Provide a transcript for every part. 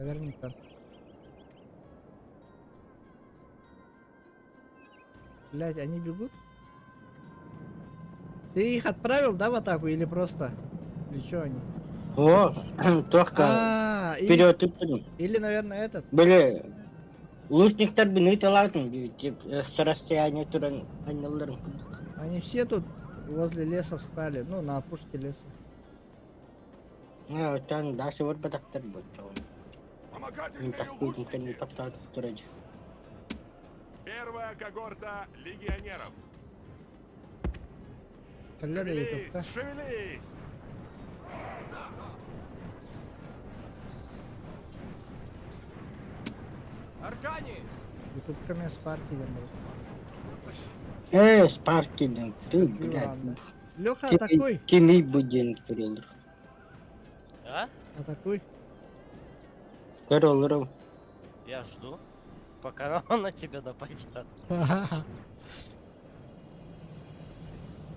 Кэлэр Блять, они бегут? Ты их отправил, да, в атаку или просто? Или что они? О, только А, или, вперед ыппытым. или, наверное, этот. Были лучниктар бин ыыталаатым с расстояния туран анньалларын курдук. Они все тут возле леса встали, ну, на опушке леса. Э, оттон дальше барбатахтар буолчаҕын. Вспомогательные Тахпытын кэннэ лучники! таптаатахтара дии. Первая когорта легионеров. Кэллэ да Шевелись, ютубка. шевелись! Аркани! Ютубка мен Спарки диэн буолар. Э, Спарки диэн, ты, блядь, Ладно. Леха, атакуй! кимий бу диэн көрөлөр. А? Атакуй. Көрөлөр. Я жду, пока он на тебя нападет.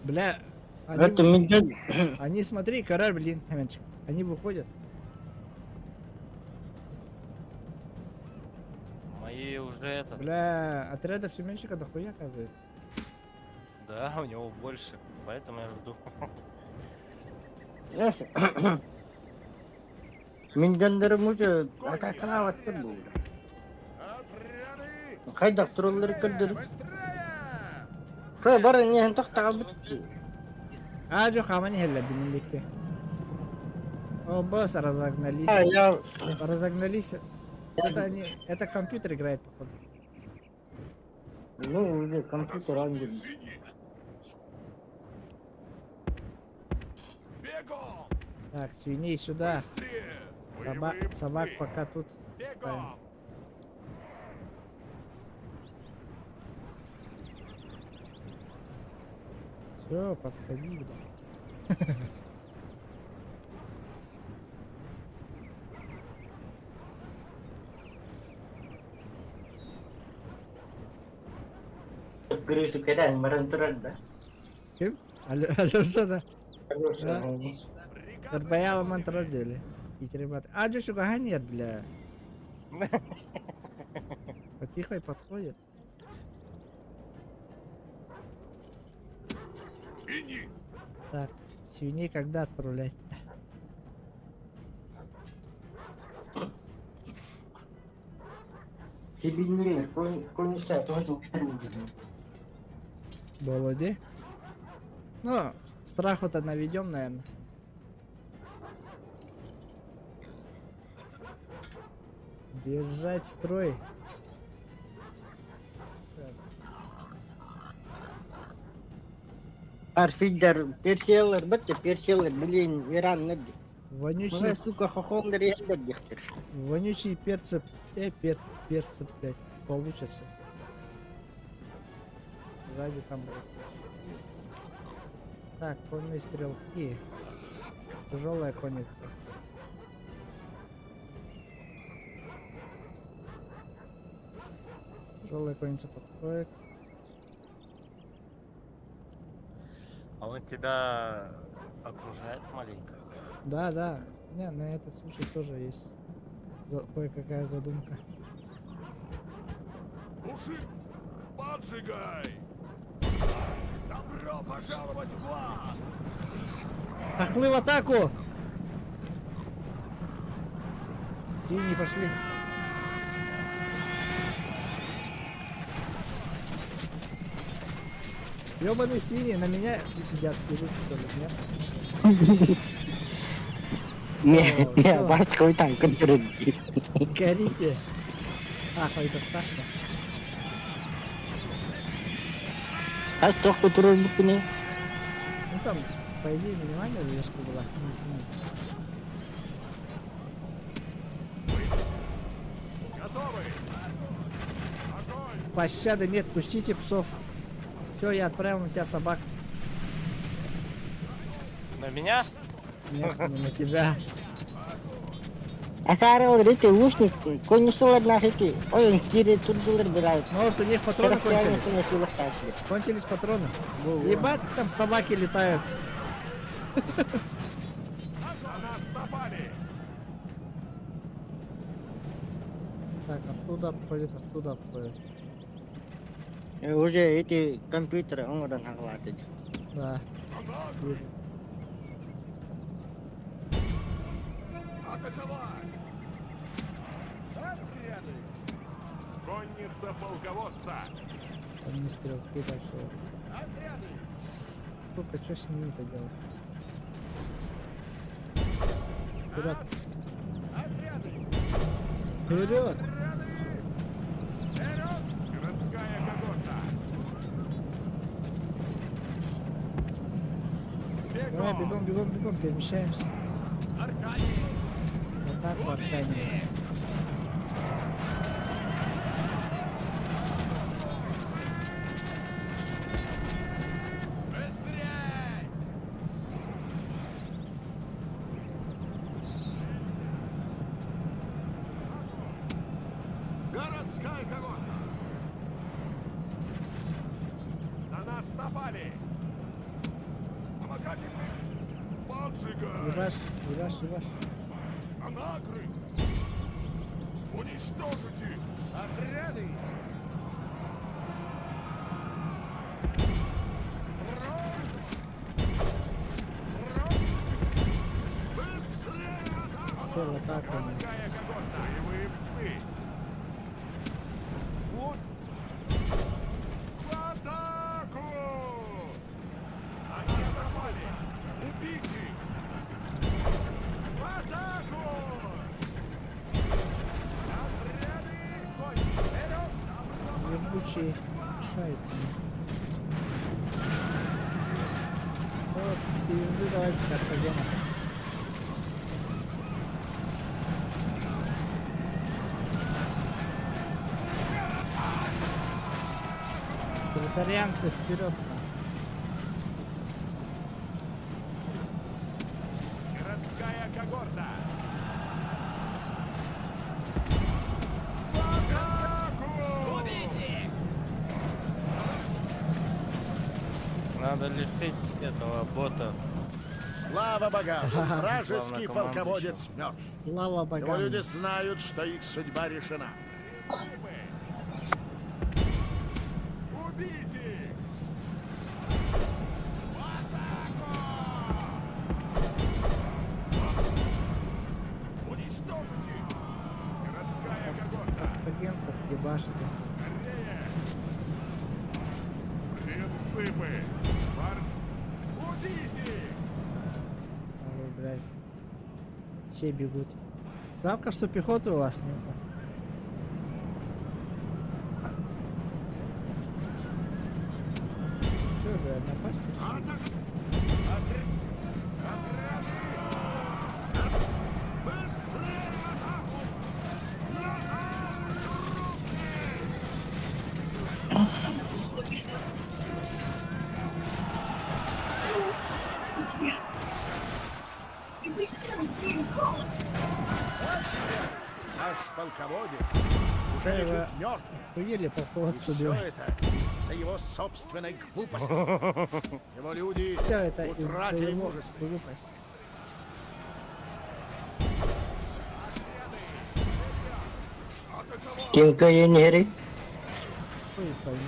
Бля, Это они, меня... они смотри, король, блин, Каменчик, они выходят. Мои уже это. Бля, отрядов Семенчика дохуя оказывается. Да, у него больше, поэтому я жду. Yes. Мин дьоннорум уже атаакалаабаттар буолла. Отряды! Хайдах тураллары Быстрее, көрдөрүм. быстрее! Кö бары иһэн тохтоҕолбут дии. А, жо хамани хеллерди миндикке. О, босс, разогнались. А, я... Разогнались. Это они, это компьютер играет, походу. Ну, уже компьютер Отовсюду ангел. свиньи! Бегом! Так, свиней сюда. Быстрее! Собак, Боевые псы! собак пока тут ставим. Бегом! Все, подходи, бля. Крышу кэдээн баран турар да. Ким? Алё- Алёша, да. Алеша. Дарбаяла мантрадели. И ребята. А, Джошу нет, бля. Потихо и подходит. Ини! Так, свиней когда отправлять? Хибиннилер, конюшта, тоже Болоди. Ну, страху-то наведем, наверное. Держать строй. Сейчас. Арфидер, персиялар, бачча персиялар, блин, Ираннар дии. Вонючие, Мына, сука, хохоллар иһэллэр диэхтэр. вонючие перцы, перцы, блядь, получат сейчас. Сзади там будет. Так, конные стрелки. Тяжелая конница. Тяжелая конница подходит. А он тебя окружает маленько. Да, да. Не, на этот случай тоже есть кое-какая задумка. Уши! Поджигай! Добро пожаловать в ад! Хохлы в атаку! Синие пошли. Ёбаные свиньи на меня едят, идут что ли, нет? Не, О, не, всё. бачка там көрдөрөр дии. Горите. А, пойду так. Хас тохто турар буккуни. Ну там, по идее, минимальная задержка была. Готовы! Огонь! Пощады нет, пустите псов. Все, я отправил на тебя собак. На меня? Нет, не на тебя. Акаарылар эти лучник, конюшаларнаах эти, ойон кире турдулар бират. Может, у них патроны кончились? Кончились. Кончились патроны. Ебать, там собаки летают. На нас напали! Так, оттуда обходит, оттуда обходит. Уже эти компьютеры оҥорон хаҕылаатыт. Да, Анагры! вижу. Атаковать! Отряды! Конница полководца! Там не стрелки, так что. Отряды! Сука, что с ними-то делать? Вперед! Отряды! Вперед! Отряды! Вперед! Городская когорта! Давай, бегом, бегом, бегом, перемещаемся. Аркадий! В атаку, Аркадий. Быстрей! Городская когорта! На нас напали! Помогательный! Поджигай! Ебаш, ебаш, ебаш. Анагры! Уничтожить их! Отряды! Строй! Строй! Быстрее! Все, в атаку. нахуй. Городская когорта! Боевые псы! Вот! В атаку! Они напали! Убить их! В атаку! Отряды! Конь! Вперед! Ебучие мешают мне. Вот, пизды давайте Карфагена. Претарианцы вперед! Городская когорта! В атаку! Надо лишить этого бота. Слава богам! Вражеский Главнокомандующего. полководец мертв. Слава Его богам! люди знают, что их судьба решена. Убить их! В атаку! Уничтожить их! Городская когорта! Карфагенцев ебашьте. Скорее! Принципы! Вар... Убить их! Алло, блядь. Все бегут. Жалко, что пехоты у вас нету. Все, блядь, напасть решили. Быстрее в атаку! Назад! Руки! Наш полководец уже Э, лежит мертвым. Охуели И полководцу все убивать. это из-за его собственной глупости. Его люди Все это из-за утратили его мужество. глупости. Ким кыайан иһэрий? Хуй пойми.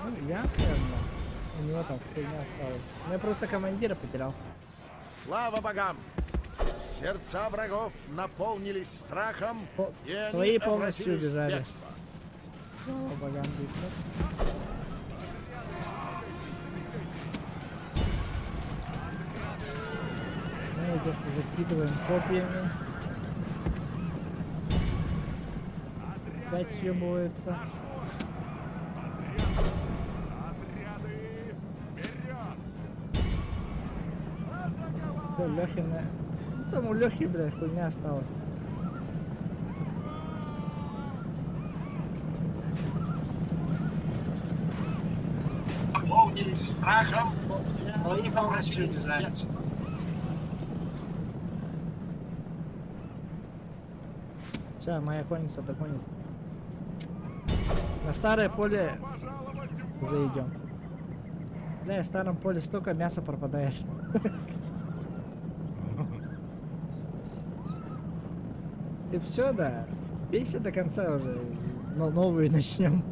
Ну, я, наверное. У него там хуйня осталась. Ну, я просто командира потерял. Слава богам! Сердца врагов наполнились страхом, и они Твои полностью обратились в убежали. бегство. Слава богам, Виктор. Мы этих закидываем копьями. Опять съебывается. Отряды! Вперед! Все, Лехина. Ну, там у Лехи, блядь, хуйня осталась. Наполнились страхом, и они обратились в бегство. Сейчас моя конница догонит. На старое поле Пожаловать в уже идем. Бля, в старом поле столько мяса пропадает. Ты все, да? Бейся до конца уже, но новую начнем.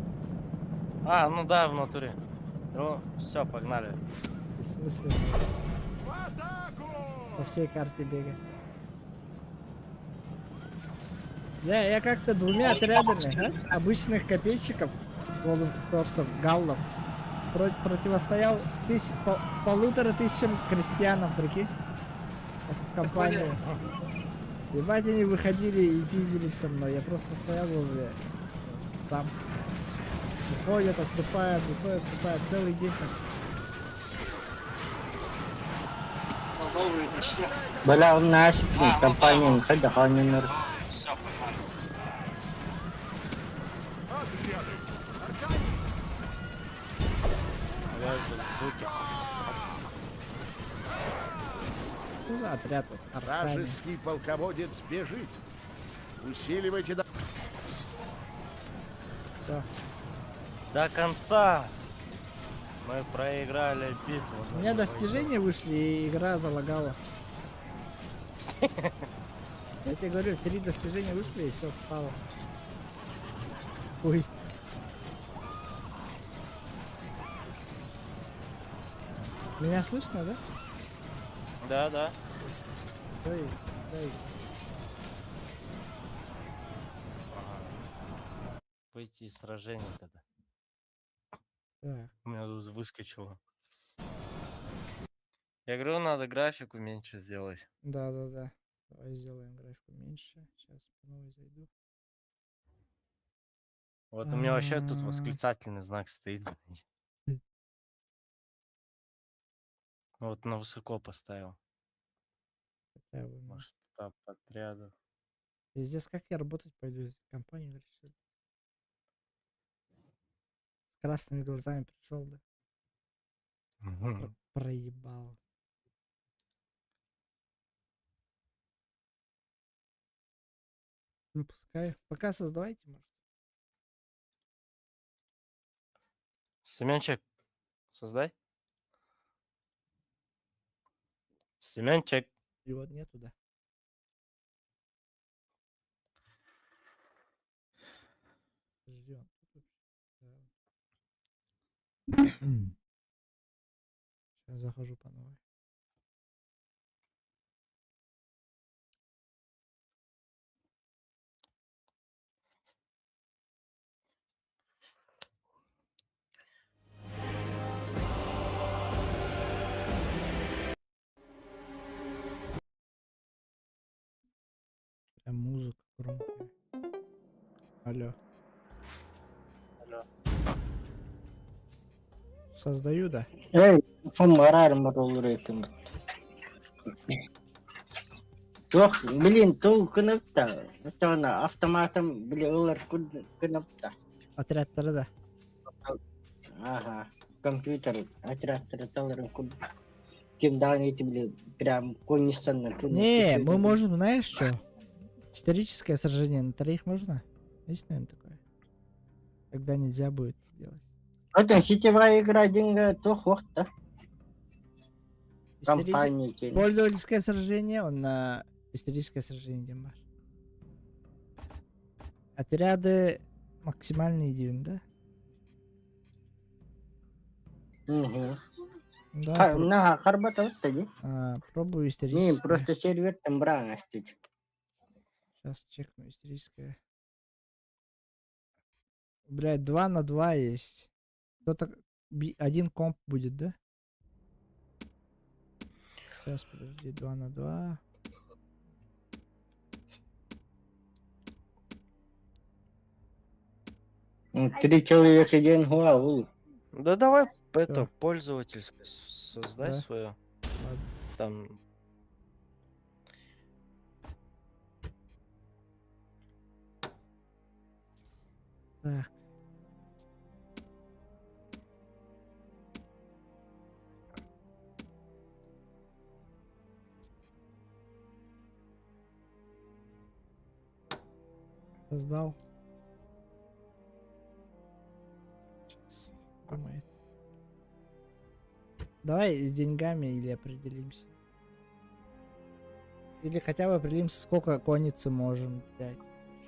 А, ну да, в натуре. Ну, все, погнали. Бессмысленно В атаку! по всей карте бегать. Бля, я как-то двумя отрядами а, обычных копейщиков, волонтерсов, галлов, противостоял 1500 крестьянам, прикинь. Это в компании. Ебать, они выходили и пиздились со мной. Я просто стоял возле там. Выходят, отступают, выходят, отступают. Целый день так. Новую начнем. Бля, у нас компания хайда ханнер. Все, погнали. Отряды! Я жду звуки. Что за отряд вот? Аркани. Вражеский полководец бежит. Усиливайте... до- Всё. До конца. Мы проиграли битву. У меня достижения вышли, и игра залагала. Я тебе говорю, три достижения вышли, и все встало. Ой. Меня слышно, да? Да, да. Ой, дай. Ага. Выйти из сражения тогда. Так, У меня тут выскочило. Я говорю, надо графику меньше сделать. да-да-да. Давай сделаем графику меньше. Сейчас по новой зайду. Вот у меня вообще тут А. восклицательный знак стоит. блядь. Вот на высоко поставил. Хотя бы, ну. Масштаб отрядов. Пиздец, как я работать пойду из компании, говорит, что ли? С красными глазами пришел, да? Проебал. Запускаю. Пока создавайте, может. Семенчик, создай. Семенчик. Его нету, да. Подожди, он тут вообще? Да. Сейчас захожу по новой. Прям музыка громкая. Алло. Алло. Создаю, да? Эй, фон барар маролур этим. Туох, блин, тул кынапта. Это автоматом, блин, ылар кынапта. Отрядтары да. Ага, компьютер, отрядтары таларын куд. Ким даҕаны эти, блин, прям коннистанна. Не, мы можем, знаешь что? Историческое сражение на троих можно? Есть, наверное, такое? Тогда нельзя будет делать. Это сетевая игра деньга, то хохта. Историческое... Компания тень. Пользовательское сражение, он на историческое сражение Дембаш. Отряды максимальный дюйм, да? Угу. Да, На, харбата вот пробую Не, историческое. просто сервер там брангастить. Сейчас чекну историческое. Блять, 2 на 2 есть. Кто-то... Один комп будет, да? Сейчас, подожди, 2 на 2. Ну, Три человека один гуаул. Да давай это пользовательское создай Да. свое. Ладно. Там Так. Создал. Сейчас думает. Давай с деньгами или определимся. Или хотя бы определимся, сколько конницы можем взять.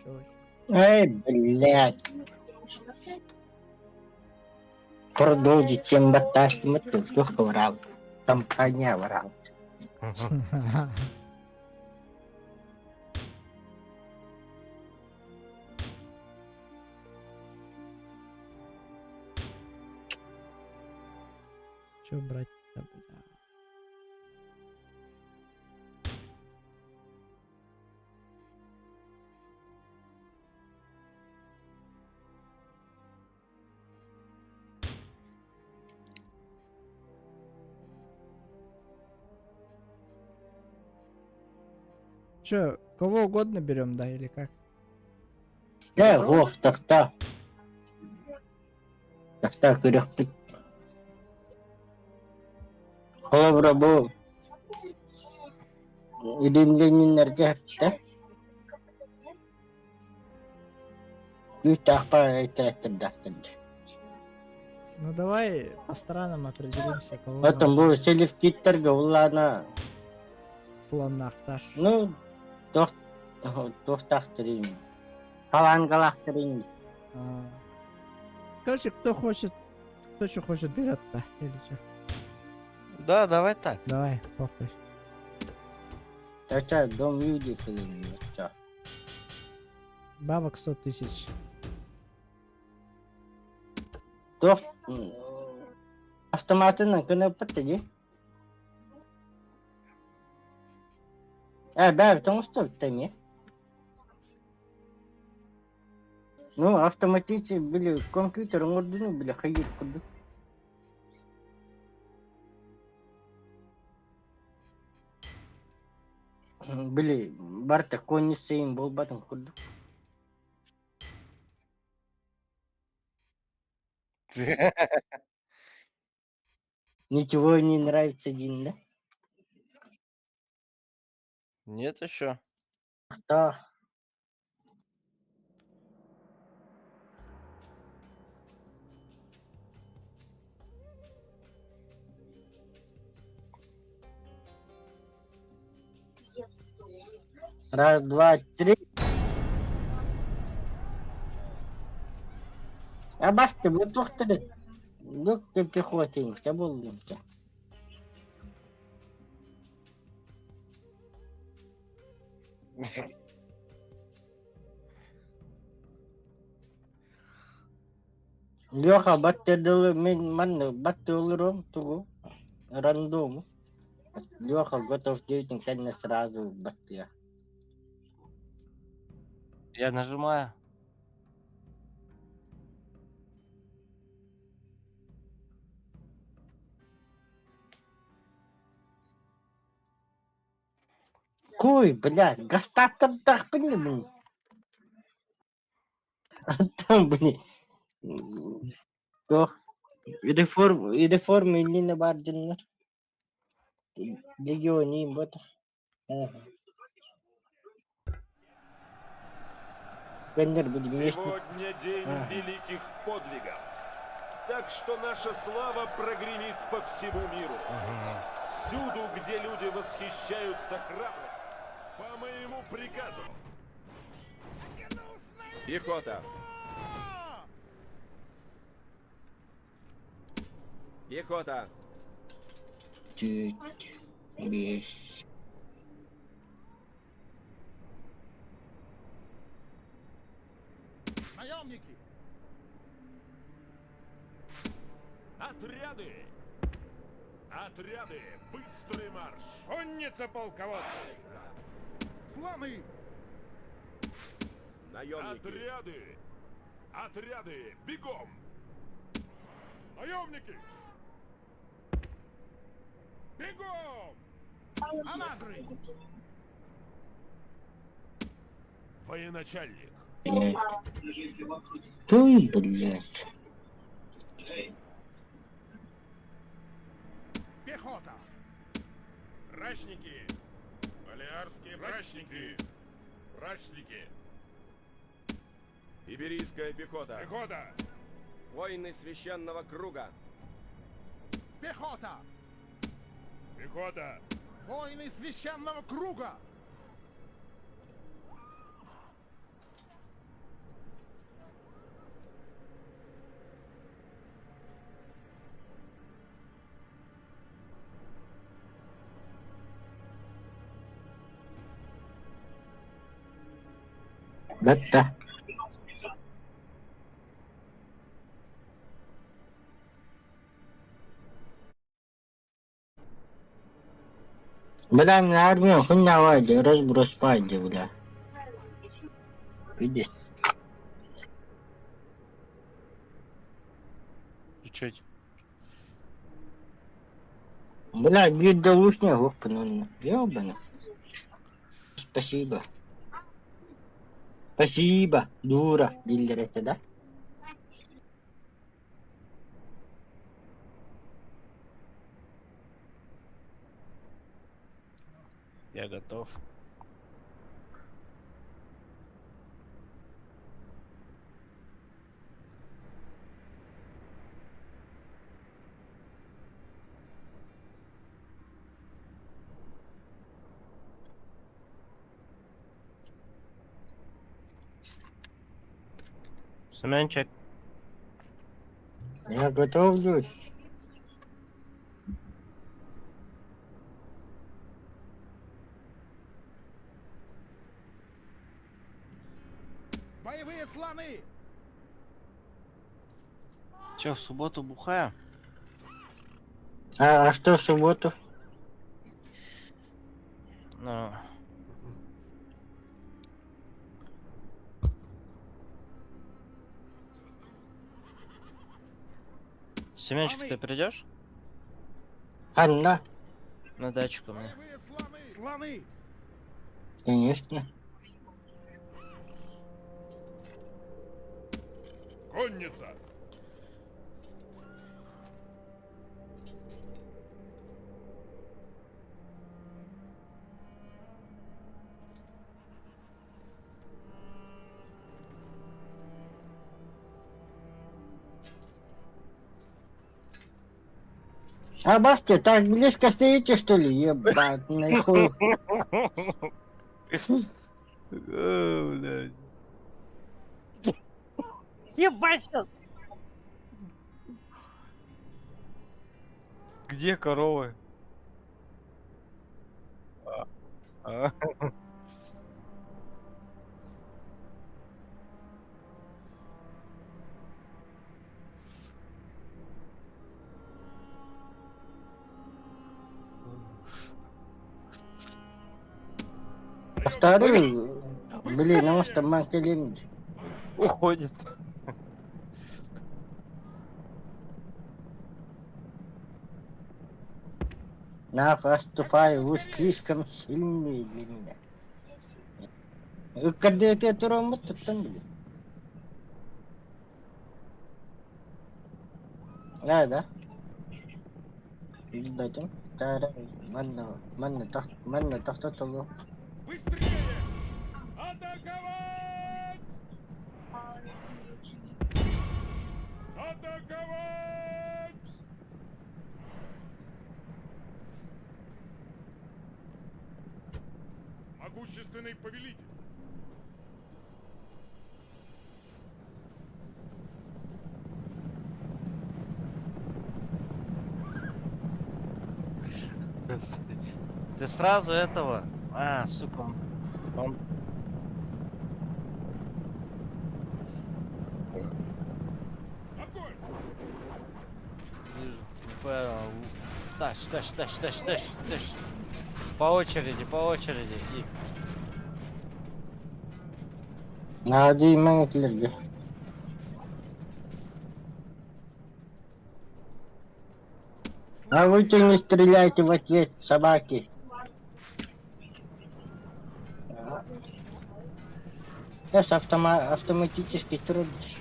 Чё, чё. Эй, блядь. Продолжить, чем баттаастымыт туох врал. Компания врал. Че брать-то, бля? Че, кого угодно берем, да, или как? Да, вов, тахта. Тахта күрөхпүт. Холобура бу римляниннэргэ да күүстээх этээттэрдээхтэр. Ну давай по странам определимся, кого Потом бу селевкидтергэ улаана слоннахтар. ну туох туохтаахтарын фалангалаахтарын А. Короче, кто хочет, кто что хочет, берет-то. Или что? Да, давай так. Давай, похуй. Тача дом люди кылын Бабок 100 тысяч. Туох автоматынан кынаппыт дии. Э, бээр тоҥустубут эмиэ. Ну, автоматически били компьютер оҥордуну били хайыыр курдук. Били барыта конницейин буолбатын курдук. Ничего не нравится диин да? Нет еще. Да. Раз, два, три. А басты, бу туохтары. Бу пехотинка буоллунча. Леха, баттырдылы мин манны баттылырым тугу рандому. Леха готов деятель кэннэ сразу баттыа. Я нажимаю. Куй, блядь, гастаттардахпын блин. Там, блин. Туох реформ реформа иннинэ баар дьоннор. Легионим вот. Көннөр бу местник. Сегодня день Ага. великих подвигов. Так что наша слава прогремит по всему миру. Всюду, где люди восхищаются храбростью. По моему приказу. Пехота! Пехота! Чуть биэс. Наемники! Отряды! Отряды! Быстрый марш! Конница полководца! Слоны! Наемники! Отряды! Отряды! Бегом! Наемники! Бегом! Амагры! Военачальник! Блядь. Туй, блядь. Пехота! Прачники! Балиарские прачники! Прачники! Иберийская пехота! Пехота! Воины священного круга! Пехота! Пехота! Воины священного круга! Бэтта. Бля, на армию хуйня вайди, разброс пайди, бля. Иди. Чуть-чуть. Бля, биир да лучше господи, ёбаный. Спасибо. Спасибо, дура, дииллэр этэ да? Я готов. Семенчик. Я готовлюсь. Боевые слоны! Че, в субботу бухаю? А что в субботу? Ну. Семенчик, ты придешь? Анна? На дачу ко мне. Боевые слоны! Слоны! Конечно. Конница! А басте, так близко стоите, что ли? Ебать, нахуй. Ебать сейчас! Где коровы? А, а. Второй, блин, ну что манкелин. Уходит. Нахуй отступаю, вы слишком сильные для меня. Когда это туромут, там, блин. Да, да. Билбэтим. Таара манна манна тох манна тохтотолу. Быстрее! Атаковать! Атаковать! Могущественный повелитель! Ты сразу этого... А, сука, он... он- Огонь! Вижу. Нихуя, Тащ, тащ, тащ, тащ, тащ, тащ. По очереди, по очереди. И... Наадыймаҥ этилэргэ. А вы то не стреляйте в ответ, собаки. Сейчас автоматически трудишь.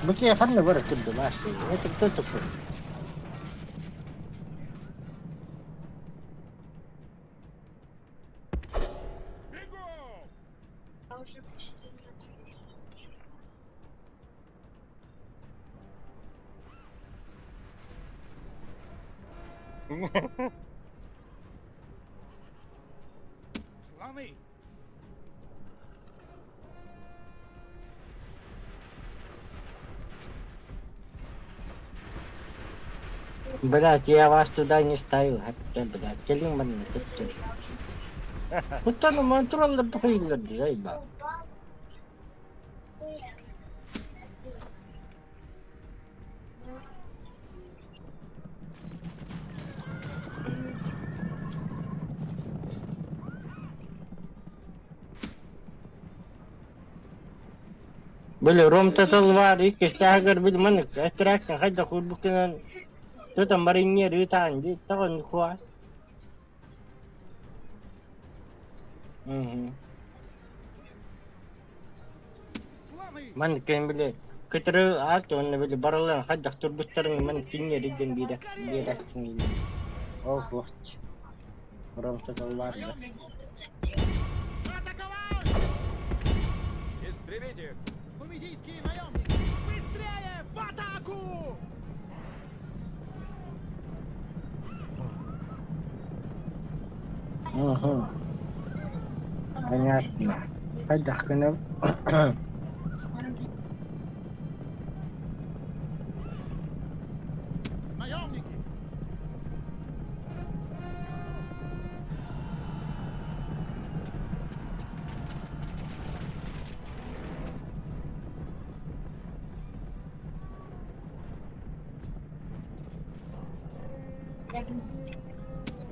Быке ханна бар турду Это кто такой? Бегом! Слоны! Блядь, я вас туда не ставил, это, блядь, кэлиҥ манна төттөрү. Куттан монтуруоллар тохуйуллар заебал. Били Ром-Таталвар иккистээҕэр били маннык этэрээккэ хайдах уурбуккунан тутан барынньыар ыытаан дии тоҕо нихуя Мгм. Маннык кэлин били кытары аат уонна били барыларын хайдах турбуттарын маннык кинилэри диэн биэрэ биэрээччиҥ Ол суох Ром-Таталвар да Истребить их! Нумидийские наемники! Быстрее! В атаку! Мгм. Понятно. Хайдах гынаб Наемники!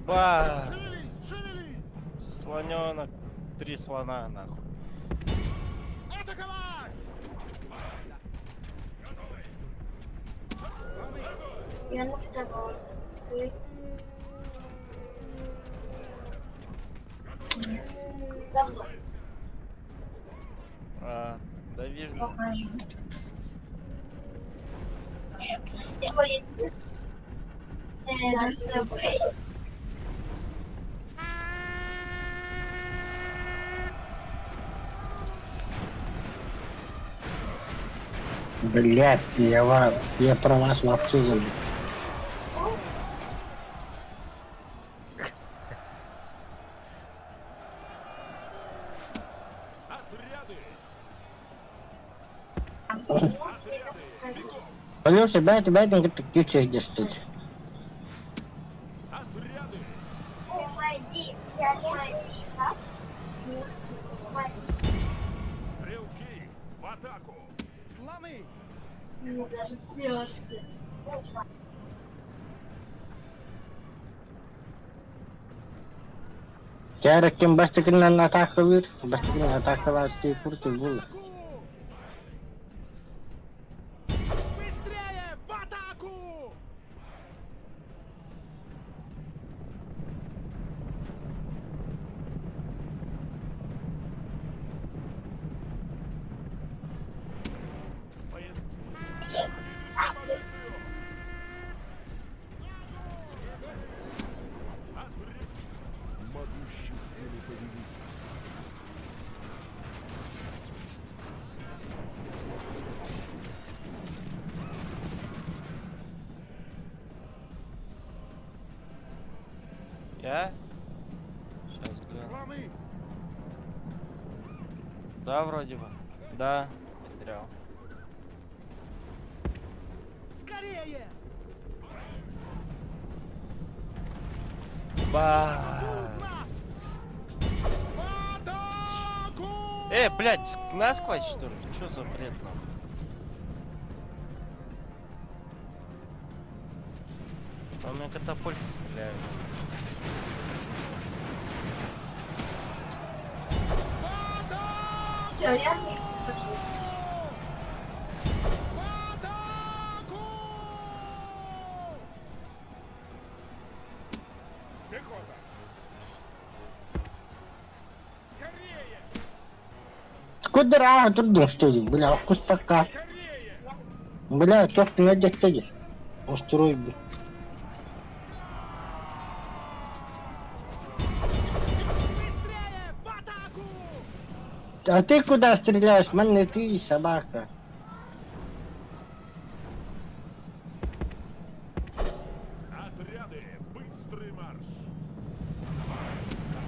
Ба! Шевелись! Шевелись! Слоненок. Три слона, нахуй. Атаковать! Я на втором. Стоп, А, да вижу. Блядь, я, вам, я про вас вообще забыл. Отряды! Отряды! Бегом! Алеша, бэт, бэт, күүсэ что Отряды! Стрелки! В атаку! Слоны! Не дождешься. Кээреккин бастакынан атаакалыыр, бастакынан атаакалааттыы курдук буолар. Быстрее! В атаку! Могущественный повелитель. Я? Сейчас гляну. Слоны! Да, вроде бы. Да, потерял. Скорее! Ба. В атаку! Блядь, насквозь, что ли? Чё за бред, нахуй? Там у меня катапульты стреляют. Все, я вниз хожу. В атаку! Пехота! Скорее! Куда турдуҥ что ли? Бля, куспакка. Скорее! Бля, туох гына Устрой бу. Быстрее! В атаку! А ты куда стреляешь? Манна ты собака. Отряды! Быстрый марш!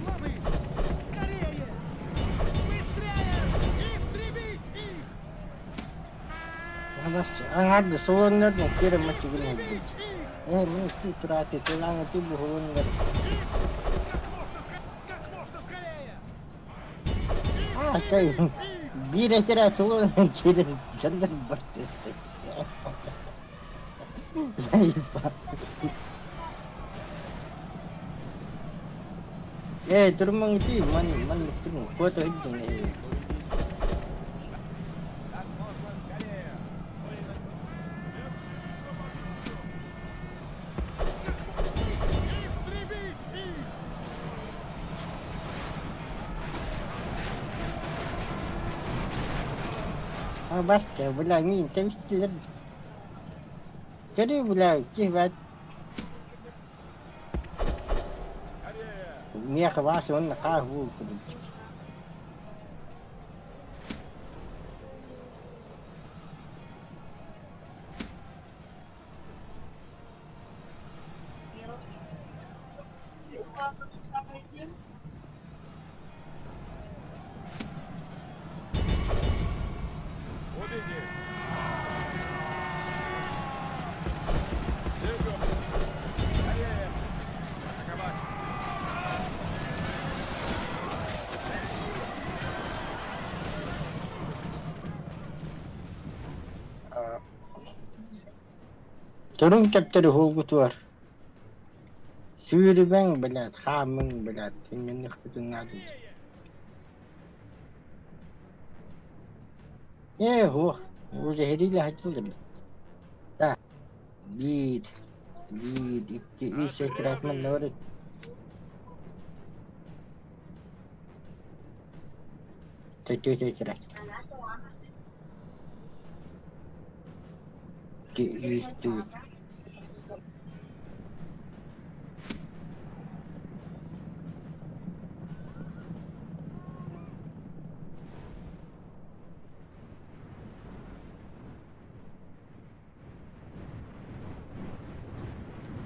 Слоны! Скорее! Быстрее! Истребить их! Аҥаарда солоннордун киирэн маччыгын Истребить их! Ээ мин устуу турааты тылаҥыты буһулуннар. Аакай биир этэрээт сылынан киирэн дьоннор бартыста. Заебал. Ээ турмаҥ ити ман маннык турмаҥ куота сылдьыҥ эһиги. Как можно скорее! Воины... Истребить их! А баста, бля, мин тэбистилэр. Көрү, бля, киһи Миэхэ баас уонна хаас буолбут. Убедись! Бегом! Скорее! Атаковать! Турун кэптэри уһулгутугар Сүүрүбэҥ, блядь, хаамыҥ, блядь, инниннихпитин наадыйда. Ээ, суох, уже сэриилэһэ сылдьабыт. Да, биир, биир, икки, үс этэрээт манна барыт. Төрдүө этэрээт. Икки, үс, түөрт.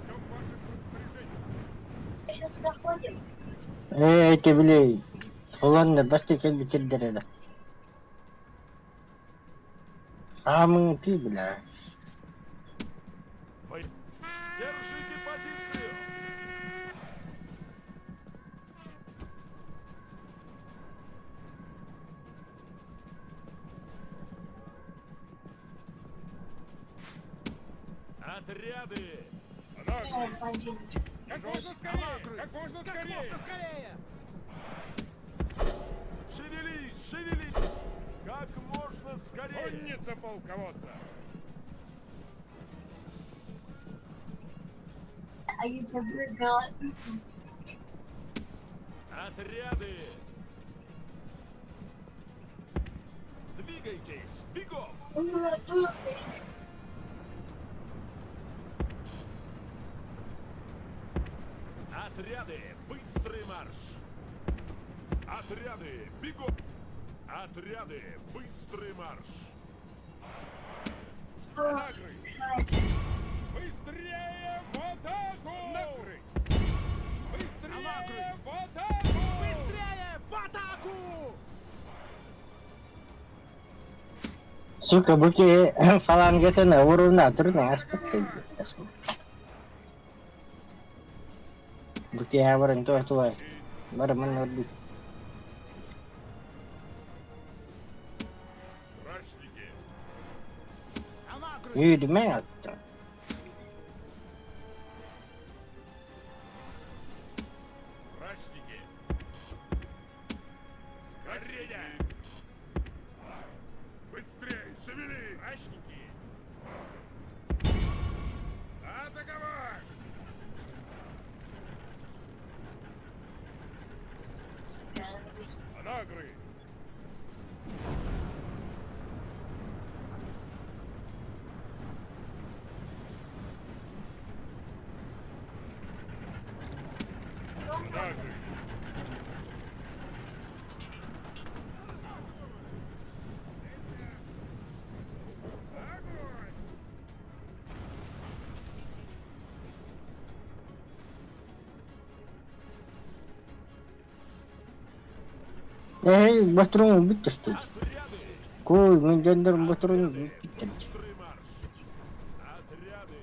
Ждем ваших распоряжений. Сейчас заходим. Ээ, ити били, холонно бастакы кэлбит сирдэрэ да. Хаамыҥ ытыы бля. Держите позицию! Отряды! Как можно скорее! Как можно скорее! скорее! Шевелись, шевелись! Как можно скорее! Конница полководца! А я забыла. Отряды! Двигайтесь, бегом! Отряды, быстрый марш! Отряды, бегом! Отряды, быстрый марш! Анагры! Быстрее в атаку! Накрыть! Быстрее в атаку! Быстрее в атаку! Сука, бу киһи фалангатын уруна турна ааспыт Бу киэһэ баран туох туой бары манна барбыт. Прачники! Үүрүмэ оттон. Прачники! Скорее! Быстрей, шевели! Прачники! Атаковать! Анагры! Анагры! Огонь! Эһэй ботуруҥ бүт тустуу. Отряды! Куй, мин дьоннорум ботуруҥ бүттэр. Быстрый марш! Отряды,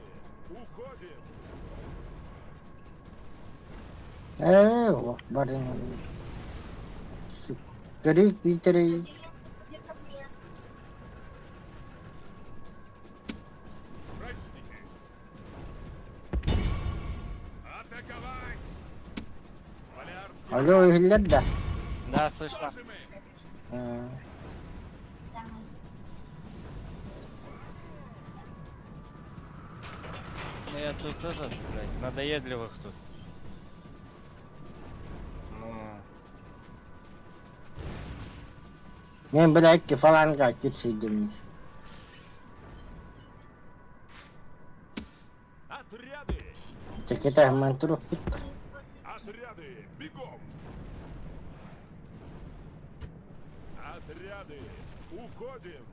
уходим! Ээ, олох барын Көрүй күүтэрий. Ратники! Атаковать! Полярские Алло, иһиллэр да? Да, слышно. мы! Э, Ну я тут этот, блядь, надоедливых тут. Ну, Мен блядь, фаланга кирсийдим. Отряды! Чекета мантуру Отряды, бегом! Отряды, уходим!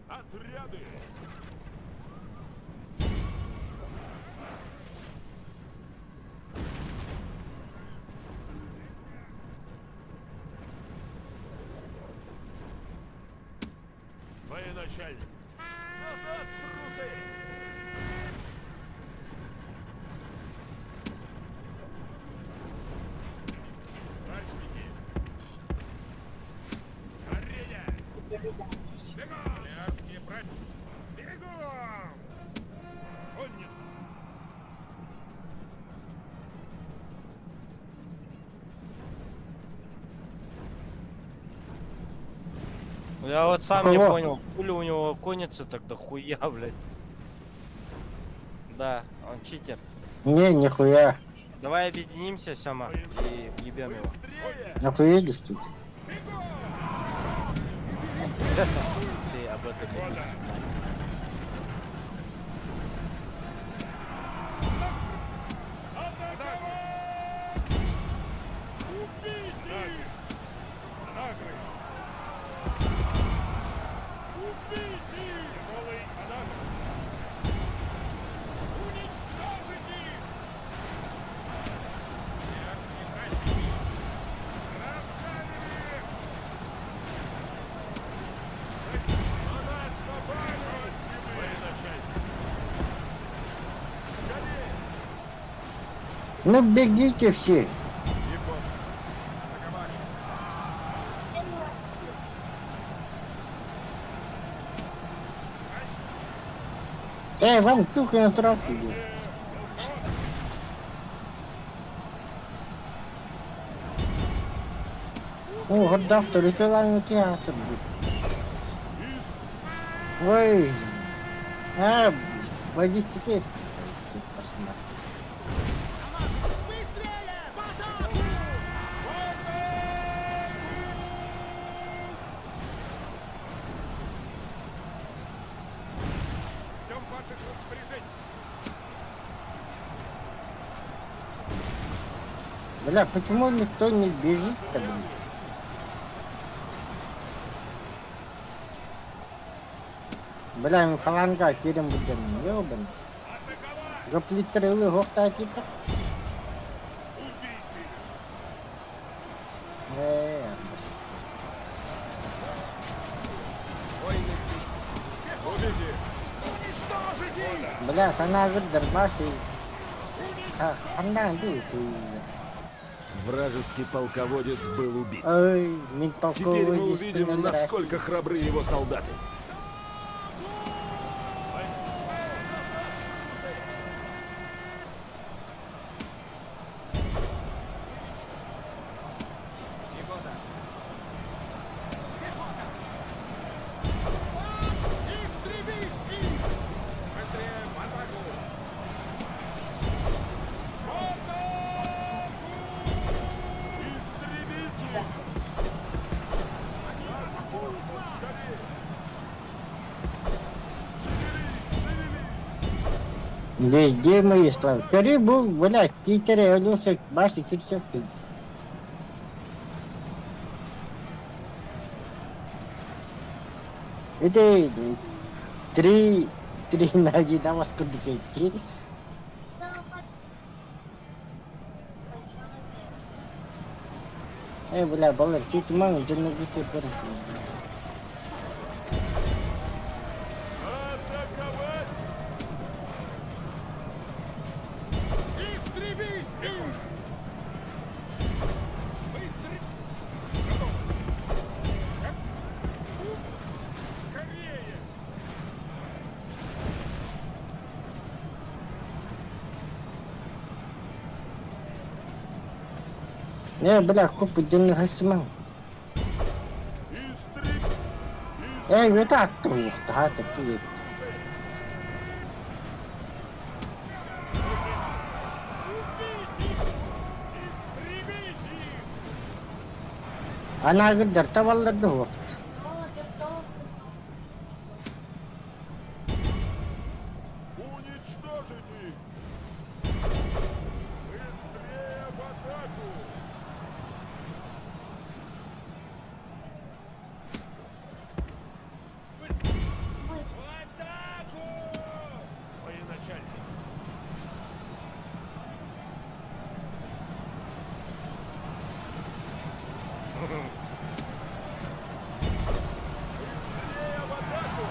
Отряды! Военачальник! Назад, трусы! Ратники! Арене! Бегом! Полярские братья! Бегом! Конница! я вот сам не Кого? понял, хули у него конница тогда хуя, блядь. Да, он читер. Не, нихуя. Давай объединимся, Сема, и ебем его. Быстрее! Нахуя тут? Ты об этом не будешь знать. Убить их! Анагры! Убить их! Тяжелый анагр! Уничтожить их! Персские ратники! Раздавим их! На нас напали! Военачальник! Скорее! Ну бегите все. Пехота! Атаковать! Эй, вам тука на траку идет. О, гордав, ритуальный театр будет. Ой, а, логистики. Посмотри. Ждем ваших распоряжений! Бля, почему никто не бежит-то, блин? Бля, мы фаланга кирим будем, ёбан. Атаковать! Гоплитрылы гохта кита. Убить их! Воины слишком. Убить их! Уничтожить их! Бля, она дарбаши. Хандан ду. Вражеский полководец был убит. Ой, мин Теперь мы полководец. увидим, насколько храбры его солдаты. Пехота! Истребить их! Быстрее в атаку! В атаку! Истребить их! Они атакуют нас! Скорее! Шевелись, шевелись! Где мои славы? Карибу, бля, китере, олюсек, баши, кирсек. Это три, три на один, а вас куда идти? Э, бля, балыр, чуть мало, жирно гуще Атаковать! Не, бля, хоп, дьонно хасымаҥ. Ээ, үөтэ аттыҥ таһаа төптү Анаагырдар табаллар да суох. Уничтожить их! Быстрее в атаку! В атаку! Военачальник! Быстрее в атаку!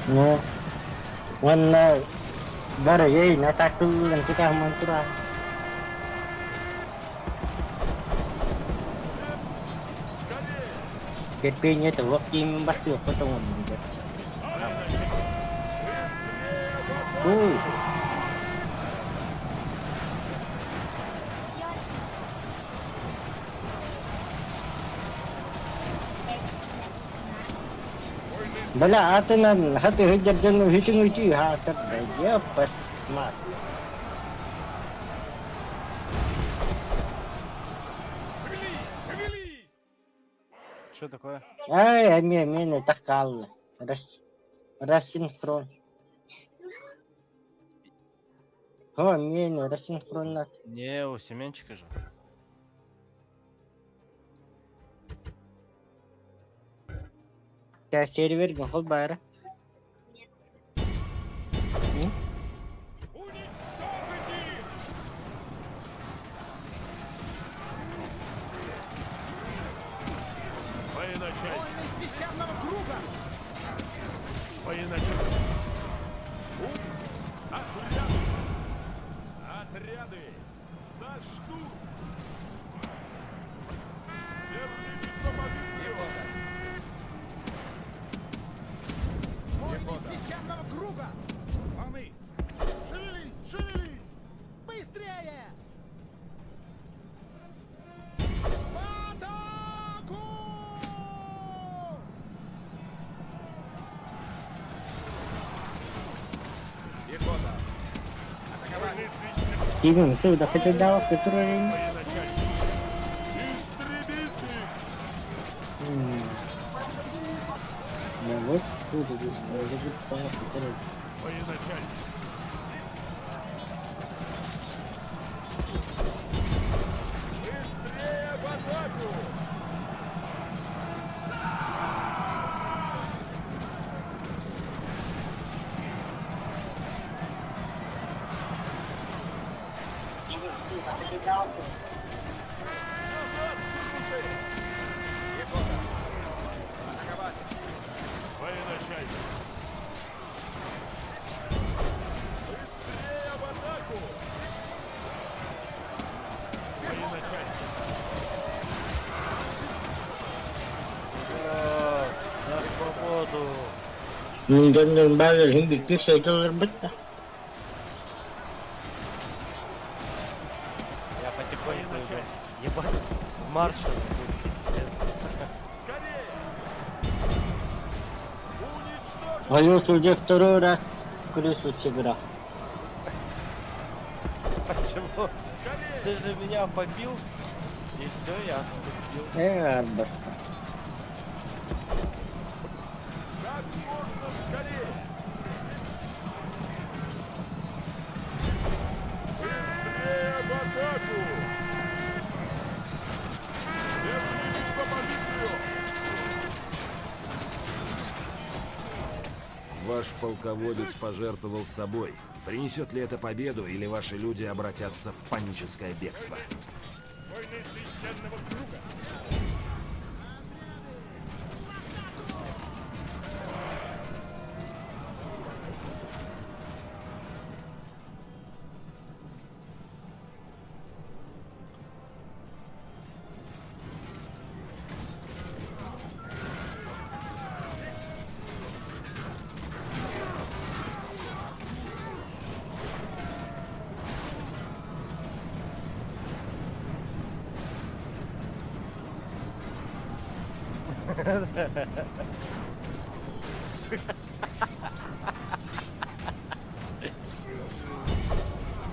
Ну, уонна бары ей натаакыллан тутаһыман тураа. Скорее! Терпение туох диимин бастыахха тоҥордум дьэ. Быстрее в атаку! Ой, бля атынан хаты сылдьар дьон үһүтүн үтүү хаатар да дьиэппэс мат. Шевелись! Шевелись! Что такое? Ай, эмиэ эмиэ так хаалла. Рас рассинхрон. О, эмиэ рассинхроннат. Не, у Семенчика же. Сейчас сервер хол баара. Уничтожить их! Военачальник! Воины священного круга! Военачальник! Отряды! Отряды! На штурм! Вернитесь на позицию! Воины священного круга! Слоны! Шевелись! Шевелись! Быстрее! В атаку! Пехота! Атаковать! Воины священного Кимин, ты да хотя дава, который... Военачальник! Истребить их! Да вот откуда здесь забыть стало, который... Военачальник! Быстрее в атаку! Назад, трусы! Пехота! Атаковать! Военачальник! Быстрее в атаку! Военачальник! Ура! За свободу! Дьоннор баалар иһин бүттүү сайдаллар бытта. Я потихоньку иду. Ебать, маршал тут пиздец. Скорее! Уничтожить! Алёша уже второй раз в крысу сыграл. Почему? Скорее! Ты же меня побил, и все, я отступил. Арба. Как можно скорее! Быстрее в атаку! Вернитесь на позицию! Ваш полководец пожертвовал собой. Принесет ли это победу, или ваши люди обратятся в паническое бегство? Войны священного круга!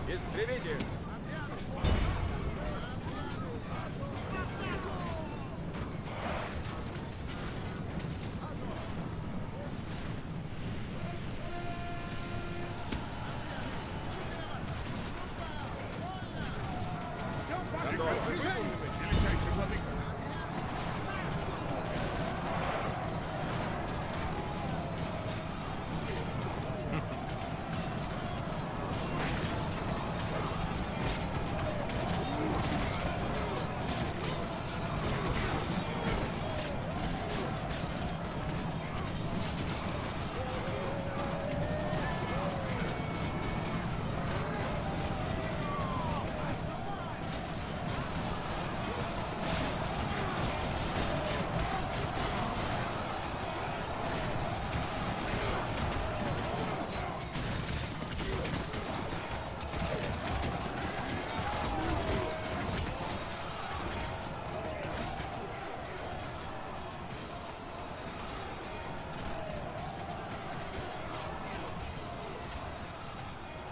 Истребить их! Приказ выполнен, величайший владыка.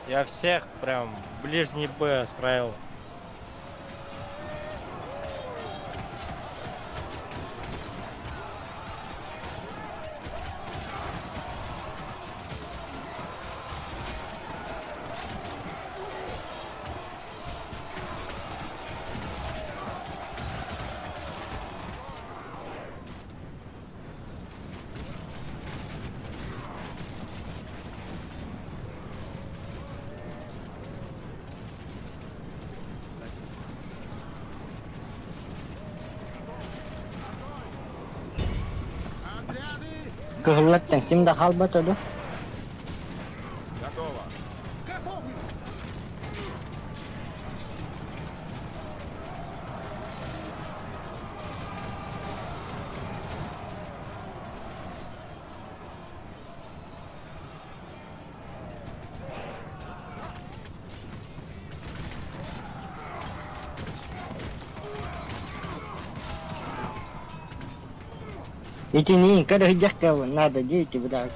Я всех прям в ближний бой отправил. Кыһыллартан ким да хаалбата дуо? Готово! Готовы! Итини көрө надо дети, бля.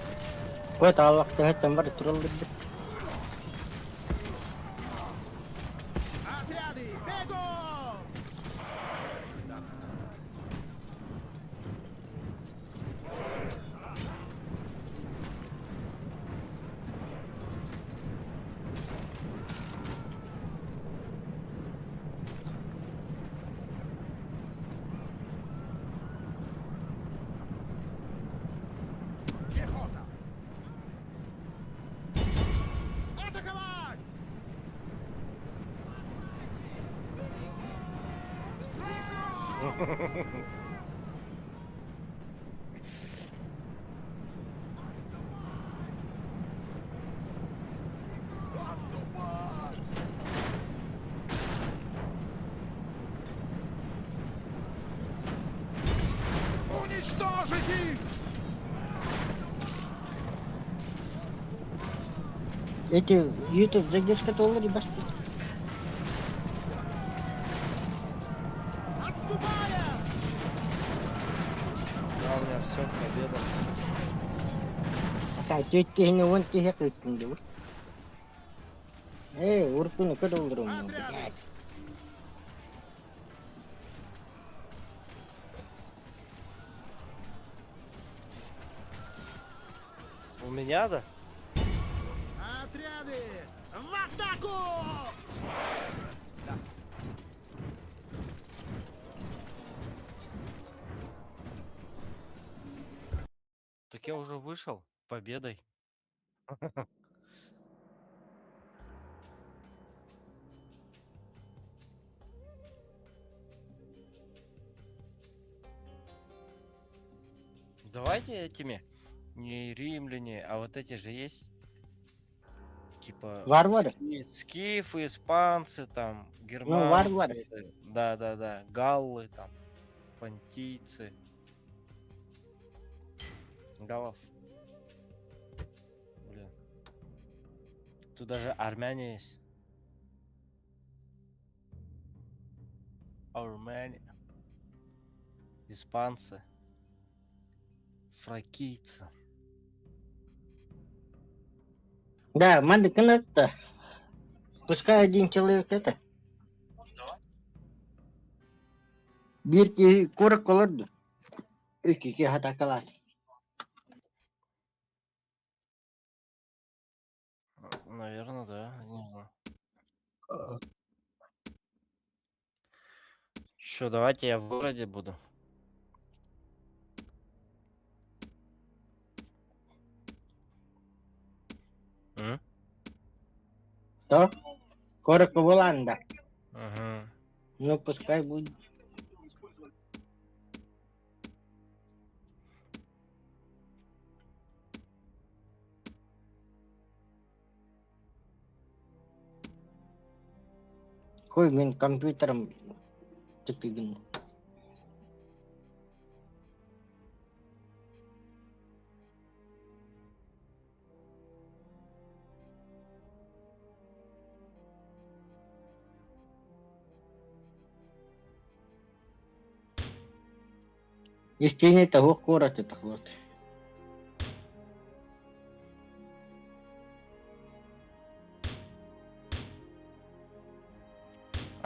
Кот Аллах бар тураллар. Отряды, бегом! Пехота! Атаковать! Отступать! Уничтожить их! Эти YouTube задержка доллары басты. Отступаем! Да, у меня все, победа. Так, тетя он тебе кыттын Эй, уркуну көрө блядь. У меня, да? Отряды! В атаку! Так я уже вышел. Победой. Давайте этими не римляне, а вот эти же есть. Типа Варвары? скифы, испанцы, там, германцы. Ну, варвары. Да, да, да. Галлы, там, понтийцы. Галлов. Блин. Тут даже армяне есть. Армяне. Испанцы. Фракийцы. Да, маннык гынат Пускай один человек это. Биир киһи куоракка олордо. Икки киһи атакалаат. Наверное, да, не знаю. Чё, давайте я в городе буду. М? Что? Куоракка буолаан да. Ага. Ну, пускай будет. Хуй мин компьютером тупигин. Истиҥэ тоһуох куораты тахлыт.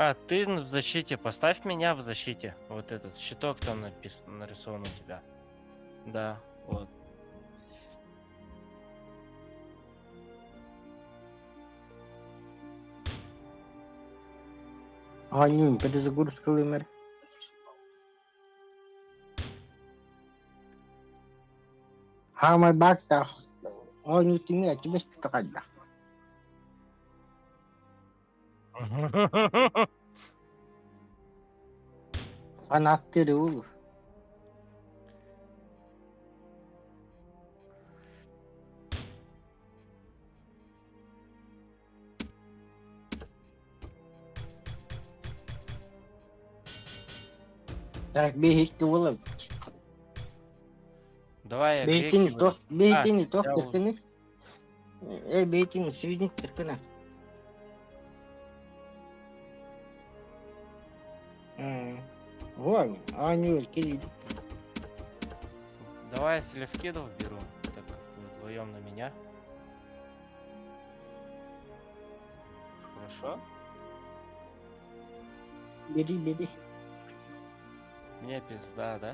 А, ты в защите, поставь меня в защите. Вот этот щиток там написан, нарисован у тебя. Да, вот. Оонньуум перезагрузкалыым эрэ. Хаамай бааттаах оонньуу түмүгэ түбэспитэ хайдах? Фанаттыыр уол. Так, биһикки буолабыт. Давай я Бэйэтин греки туох буду. А, бэйэтин туох я уже. тыркыны? Э, бэйэтин сүүнүк тыркына. Вон, оонньуур кириит. Давай я селевкидов беру, так как вы вдвоем на меня. Хорошо? Бери, бери. Мне пизда, да?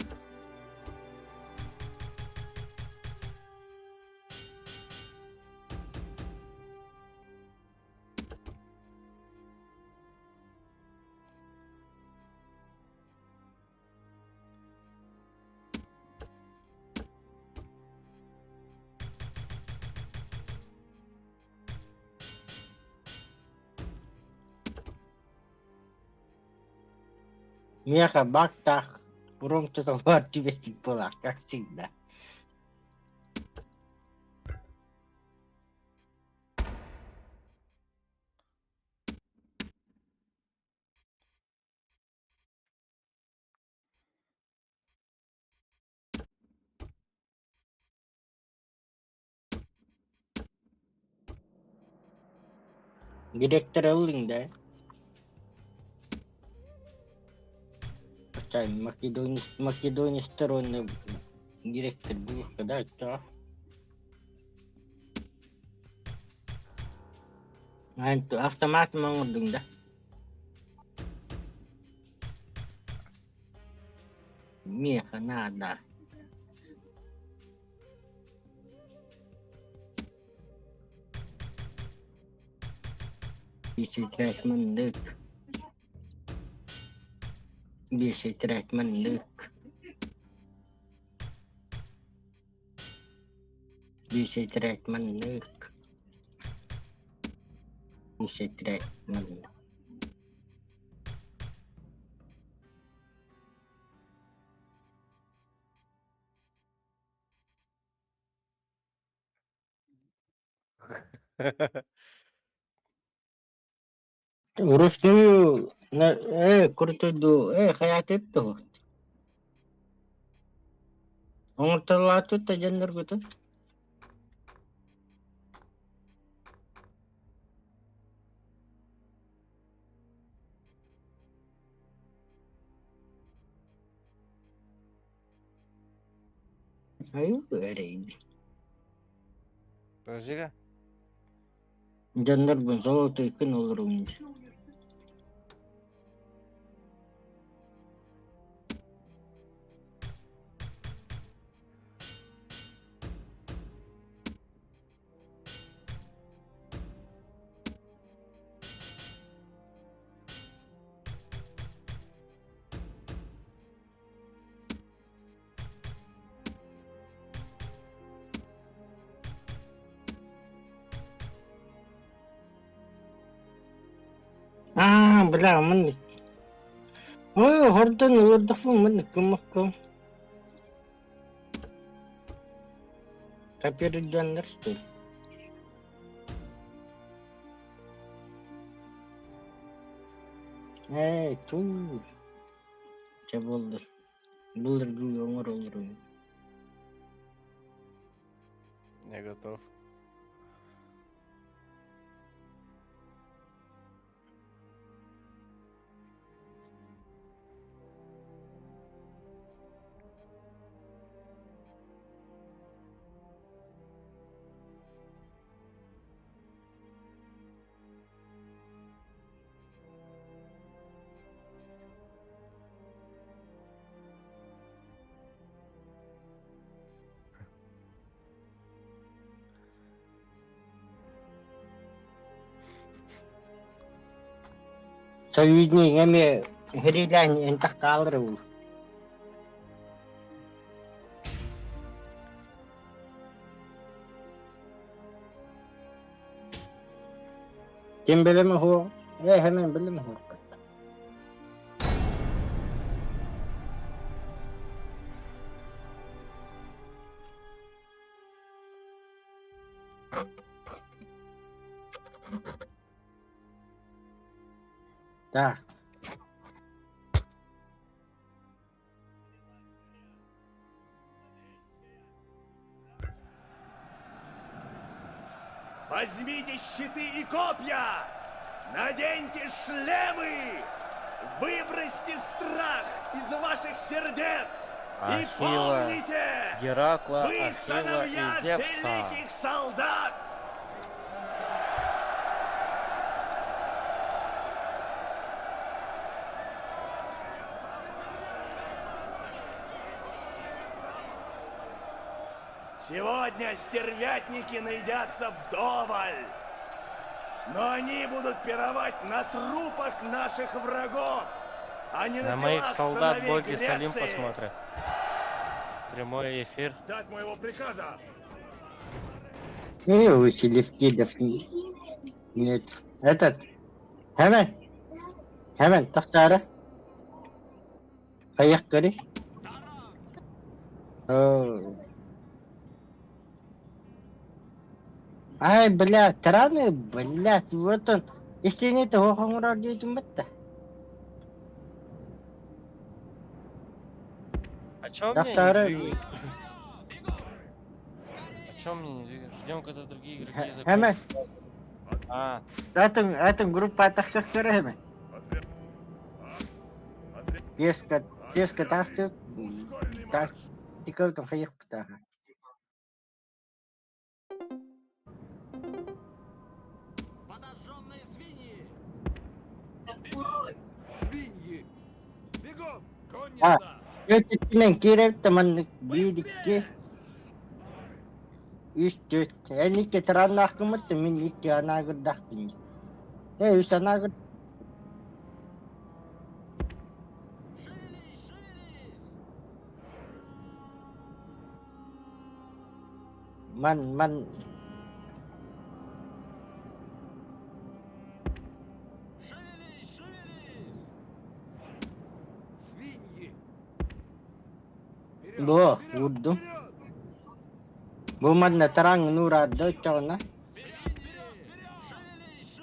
Миэхэ бактаах Пурум туталлар түбэспит буолаах, как всегда. Директор ыллыҥ да? Чай, Македонистар уонна директор буолуохха да оччоҕо. Автомат оҥордуҥ да? Миэхэ наада. Биэсэтэрээт маннык. Биэсэтэрээт маннык. Биэсэтэрээт маннык. Биэсэтэрээт маннык. Вручную крутой дуу, хайаатыт дуо? Оҥортолоотут да дьонноргутун? Айуу эрэйди. Подожди-ка. Дьоннорбун золотойкун олорун дии. Аа, бля, маннык. Ой, хордон олордохпун маннык гыммаккын. Копирдуаннар что ли? Ээ, туу. Чэ буоллар. Былыргы оҥороллорун. Я готов. Союзник эмиэ сэриилээн ынтах хаалар уу. Ким билим уһуох, ээ хэмэн билим уһуохпут. Так. Возьмите щиты и копья! Наденьте шлемы! Выбросьте страх из ваших сердец! И Ахилла, помните, Геракла, вы Ахилла и сыновья Зевса. великих солдат! Сегодня стервятники наедятся вдоволь. Но они будут пировать на трупах наших врагов, а не на, На моих телах солдат сыновей боги Салим Греции. посмотрят. Прямой эфир. Ждать моего приказа! Э, у Селевкидов нет. Этот. Hemen. Hemen тахтаары. Хайахтары. Ай, бля, тараны, блядь, вот он. Истиниты хоһоҥорор диэтим бытта. А чё мне не Тахтаары двигают? А чё мне не двигают? Ждем, когда другие игроки Hemen. закончат. А, Атын, атын группа тахтахтары hemen. Песка, песка тахты, Ускоренный марш! тактика хайахпытаха. Подожженные свиньи! Свиньи! Бегом! А. Конница! Өтүтүнэн киирэр маннык биир икки үс түөрт эн икки тарааннаахкыммыт мин икки анаагырдаахпын ээ үс анаагыр Шевелись, шевелись! ман ман Шевелись, шевелись! Свиньи! Бу уурдум бу манна тараҥ нуураарда оччоҕуна Шевелись,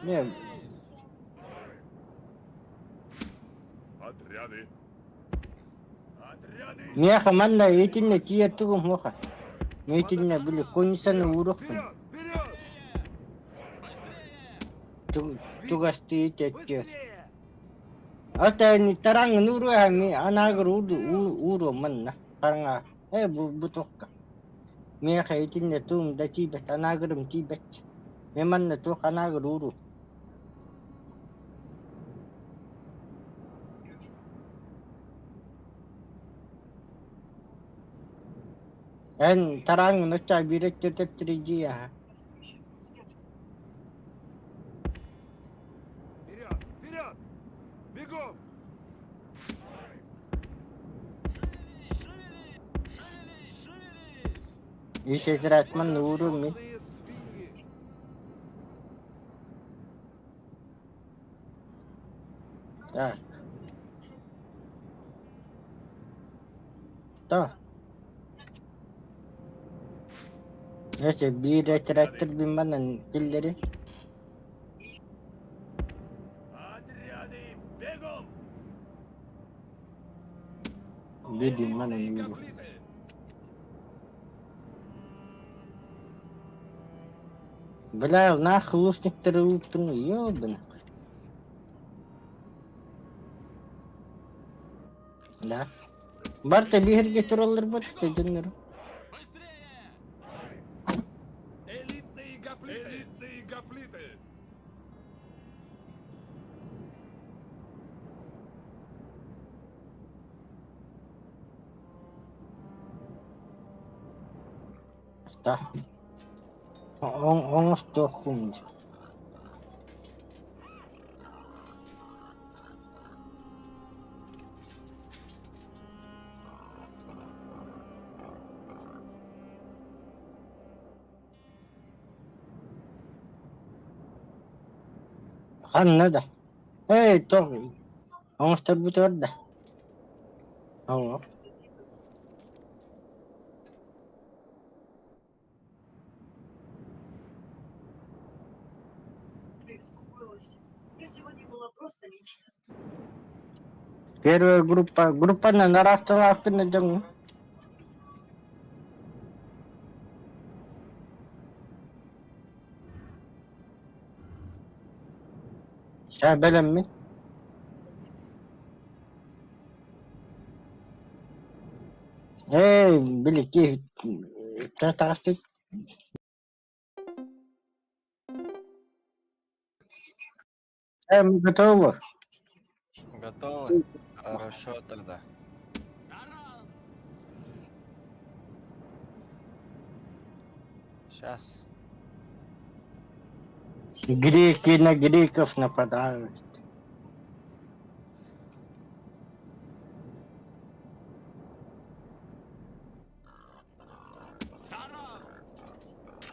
не шевелись! Отряды! Отряды! миэхэ манна итиннэ тиийэр тугум суоха итиннэ били конницаны ууруохпун Вперед! Вперед! чугастыы итиэттиэ Быстрее! Ата тараҥ нууруоха ми анаагыр ууруом манна хараҥа ээ бу бу туохха. Миэхэ итиннэ туум да тиийбэт, анаагырым тиийбэт. Мин манна туох анаагыр ууруу Эн тарааҥҥын оччо биир өттө тэптэрийдии аһа. Вперед! Вперед! Бегом! Шевелись, шевелись! Шевелись, шевелись! Үс этэрээт манна ууруум мин. Голодные свиньи! Так. То. Эти биир этэрээттэр мин манан киллэри. Отряды, бегом! Биир манан Элитные ууруум. гоплиты! Бля, нахуй лучниктары ыыттыҥ, ёбана. Да. Барта биһиргэ тураллар буолуохта дьоннору. Быстрее! Элитные гоплиты! Элитные гоплиты! Да. Оҥостуоххун дии. Ханна да? Эй, туох оҥосторбутугар да? Оҥо. Первая группа. Группанан араасталаахпын дьоҥҥо. Саа бэлэммин. Ээ, били киһи таҕыстык. Э, мы готовы. Готовы? Хорошо тогда. Таран! Сейчас. Греки на греков нападают. Таран!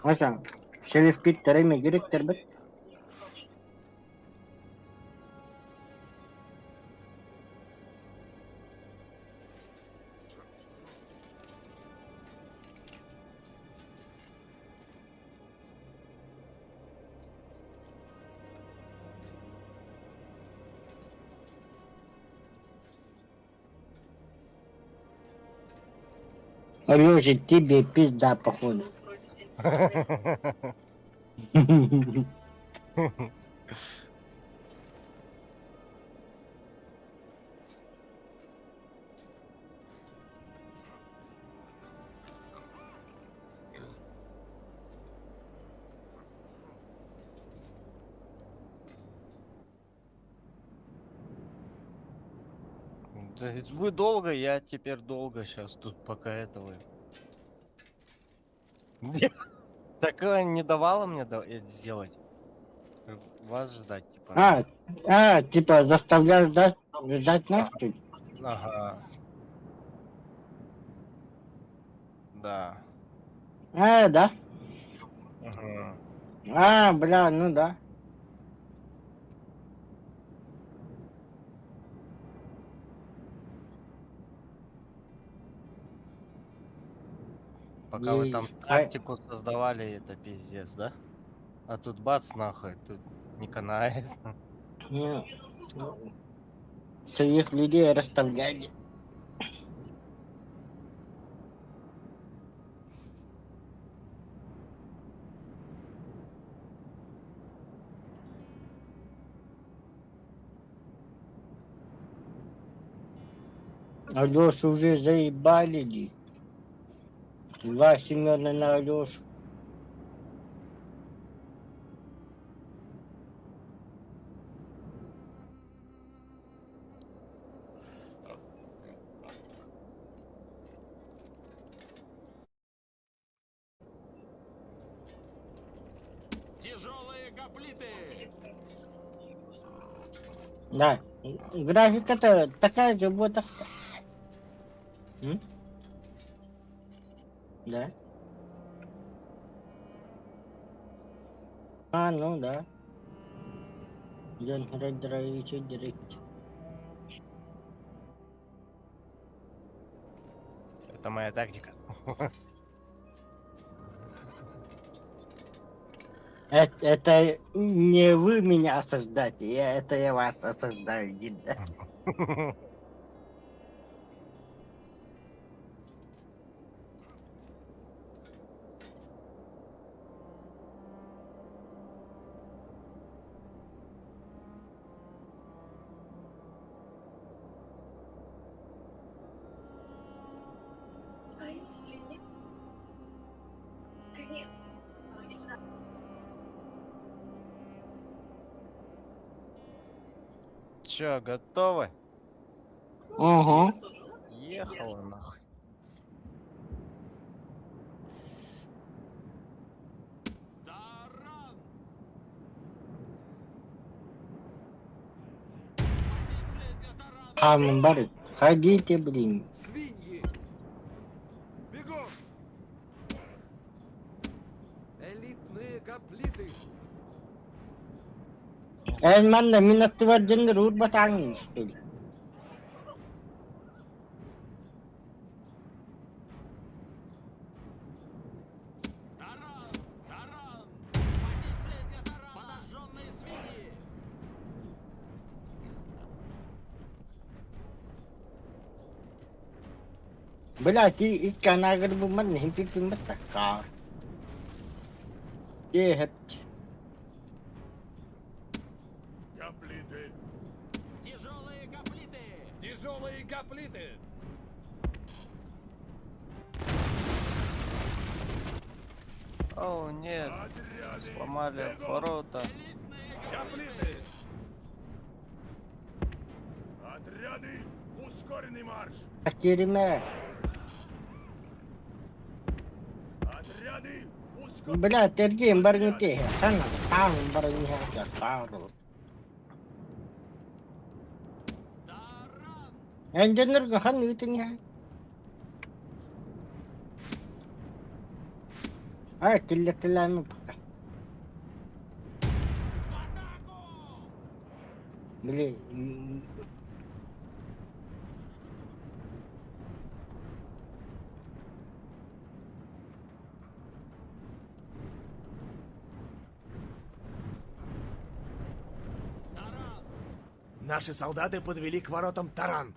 Ася, Селевкидтэр эмиэ гректэр бит. Алёша, тебе пизда, походу. Да вы долго, я теперь долго сейчас тут пока этого. Такое не давало мне сделать. Вас ждать, типа. А, типа заставляешь ждать, ждать нас, что ли? Ага. Да. А, да? Мгм. А, бля, ну да. Пока вы И там тактику создавали, это пиздец, да? А тут бац нахуй, тут не канает. Ну, своих людей расставляли. Алёшу уже заебали. Два Семена на Алешу. Тяжелые гоплиты! Да, графика-то такая же будет. М? Да. А, ну да. Дьон Редерович Директ. Это моя тактика. Это не вы меня осаждаете, это я вас осаждаю, дед. А если нет? Нет. Чё, готовы? Угу. Ехала нахуй. Таран! Позиция для тарана! Там бар, ходите, блин. Свиньи! Бегом! Элитные гоплиты! Эн манна мин аттыбар дьоннор уурбатааҥҥын, что ли? Таран! Таран! Позиция для тарана! Подожженные свиньи! Блядь, икки анаагыр бу манна химпиппин баттакка. Дьиэһэт. Гоплиты! Тяжелые гоплиты! Тяжелые гоплиты! О, нет, Отряды! сломали Бегом! ворота. Элитные Гоплиты! Отряды! Ускоренный марш! Киримэ. Отряды! Ускоренный... Блядь, эргиэн барыҥ тиэһэ. Ханна таан барыҥ иһэ таарыл. Таран! Эн дьоннорго ханна ыытын иһэ? Ай, киллэртэлээмэ пока. В атаку! Били Таран! Наши солдаты подвели к воротам таран.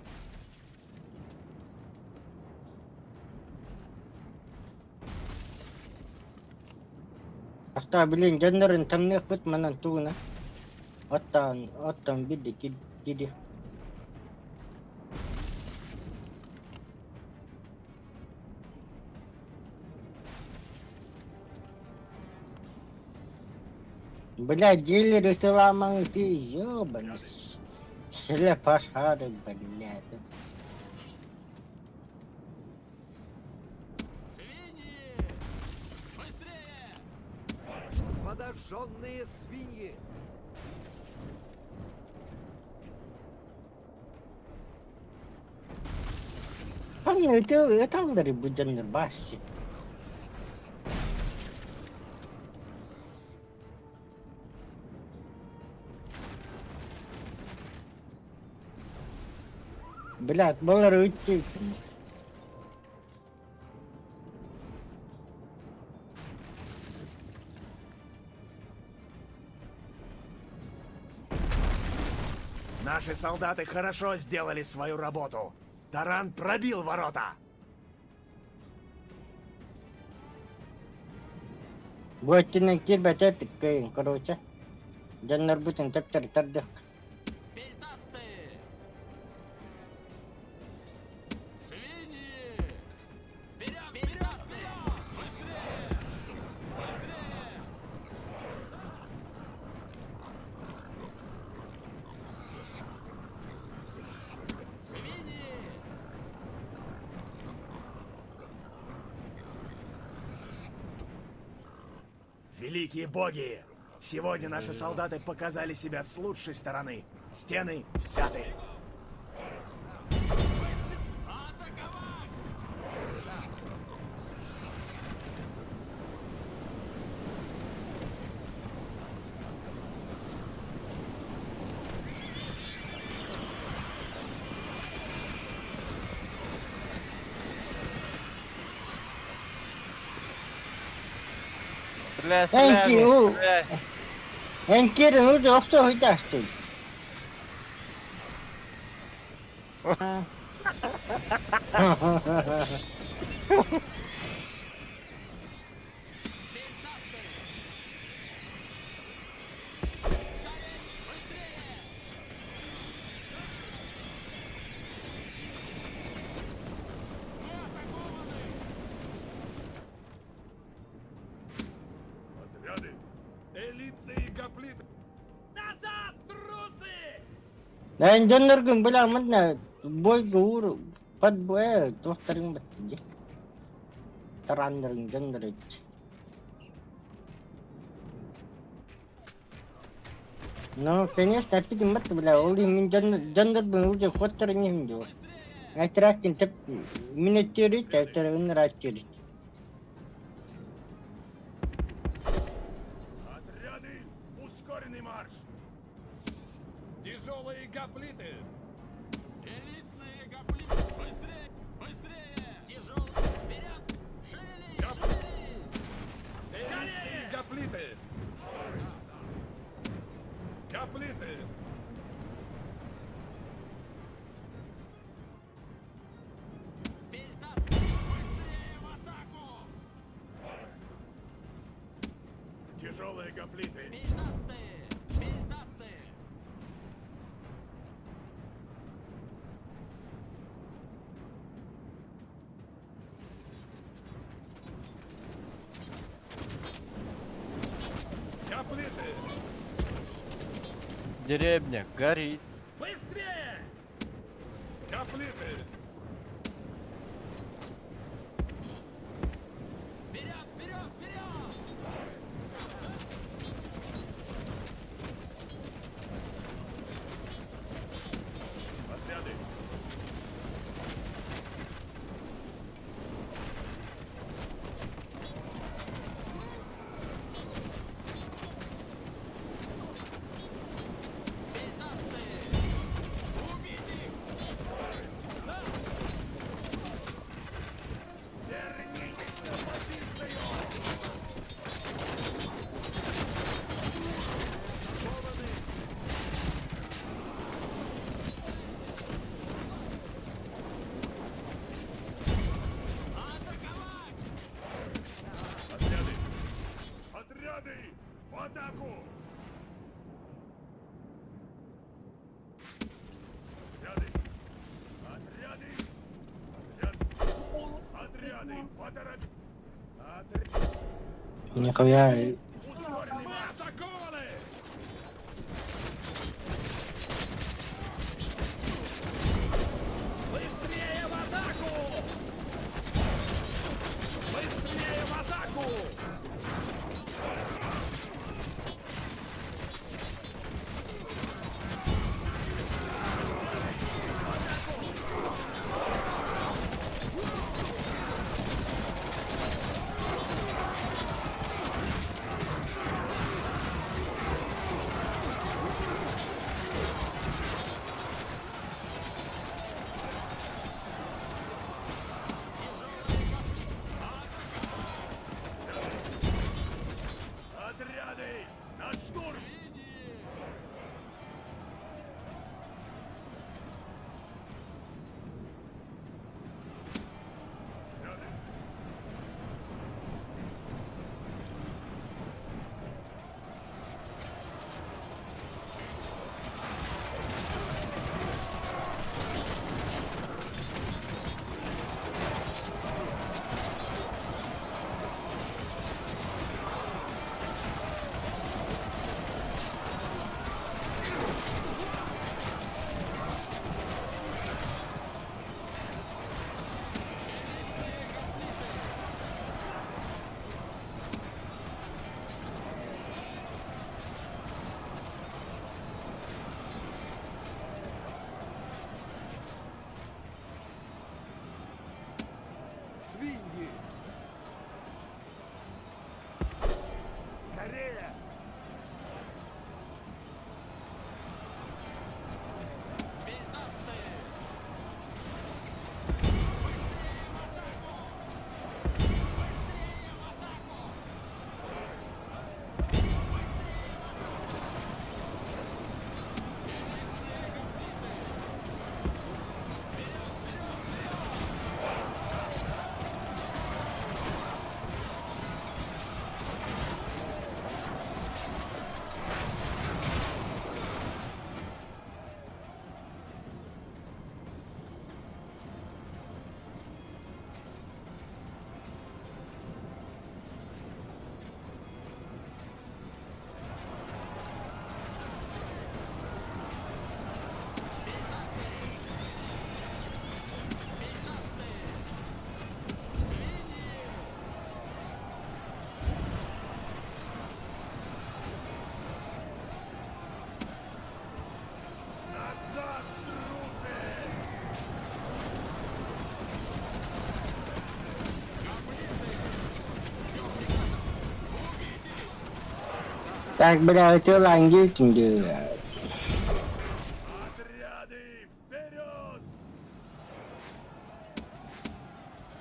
Ахта билин дьоннорун тамныахпыт манан тугуна. Оттон оттон бидди киди. Блядь, дилеры ты ломал, ты ёбаный. Слепошары, блядь. Свиньи! Быстрее! Подожженные свиньи! Ханна ыталлары бу дьоннор баасси. Блядь, балары ыттыы. Наши солдаты хорошо сделали свою работу. Таран пробил ворота. Бу өттүнэн киирбэтэ эппит короче. Дьоннорбутун төптөрү тардыах. Пельтасты! Свиньи! Вперед, вперед, вперед! Великие боги! Сегодня наши солдаты показали себя с лучшей стороны. Стены взяты. Стреляй, стреляй, Thank you. стреляй. Эн киирэн уже охсо сылдьаастый. Отряды! Элитные гоплиты! Назад, трусы! Эн дьонноргун бля манна бойга уур под туохтарын баттыдьа. Тарааннарын дьоннор эбит. Ну, конечно, эппитим батта бля, ол иһин мин дьон дьоннорбун уже хотторон иһим дуо. Айтраккин тэп мин өттүөрүт, айтара ынрааттүөрүт. Отряды! Ускоренный марш! Тяжелые гоплиты! Элитные гоплиты! Быстрее! Быстрее! Тяжелый! Вперед! Шевелись! Шевелись! Элитные гоплиты! Гоплиты! Пельтасты! Быстрее в атаку! Тяжелые гоплиты! Пельтасты! Пельтасты! Гоплиты! Деревня горит. Быстрее! Гоплиты! Вперед, вперед, вперед! Отряды! Пельтасты! Убить их! Вернитесь на позицию! Атаковать! Отряды! Отряды! В атаку! Отряды! Отряды! Отряд! Отряды! Поторопи! Отряды! Нихуя. Ускоренный Мы атакованы! Быстрее в атаку! Быстрее в атаку! свиньи! Скорее! Пятнадцатое! Назад, трусы! Так, бля, ытыалаан диэбитим дии. Отряды, вперед!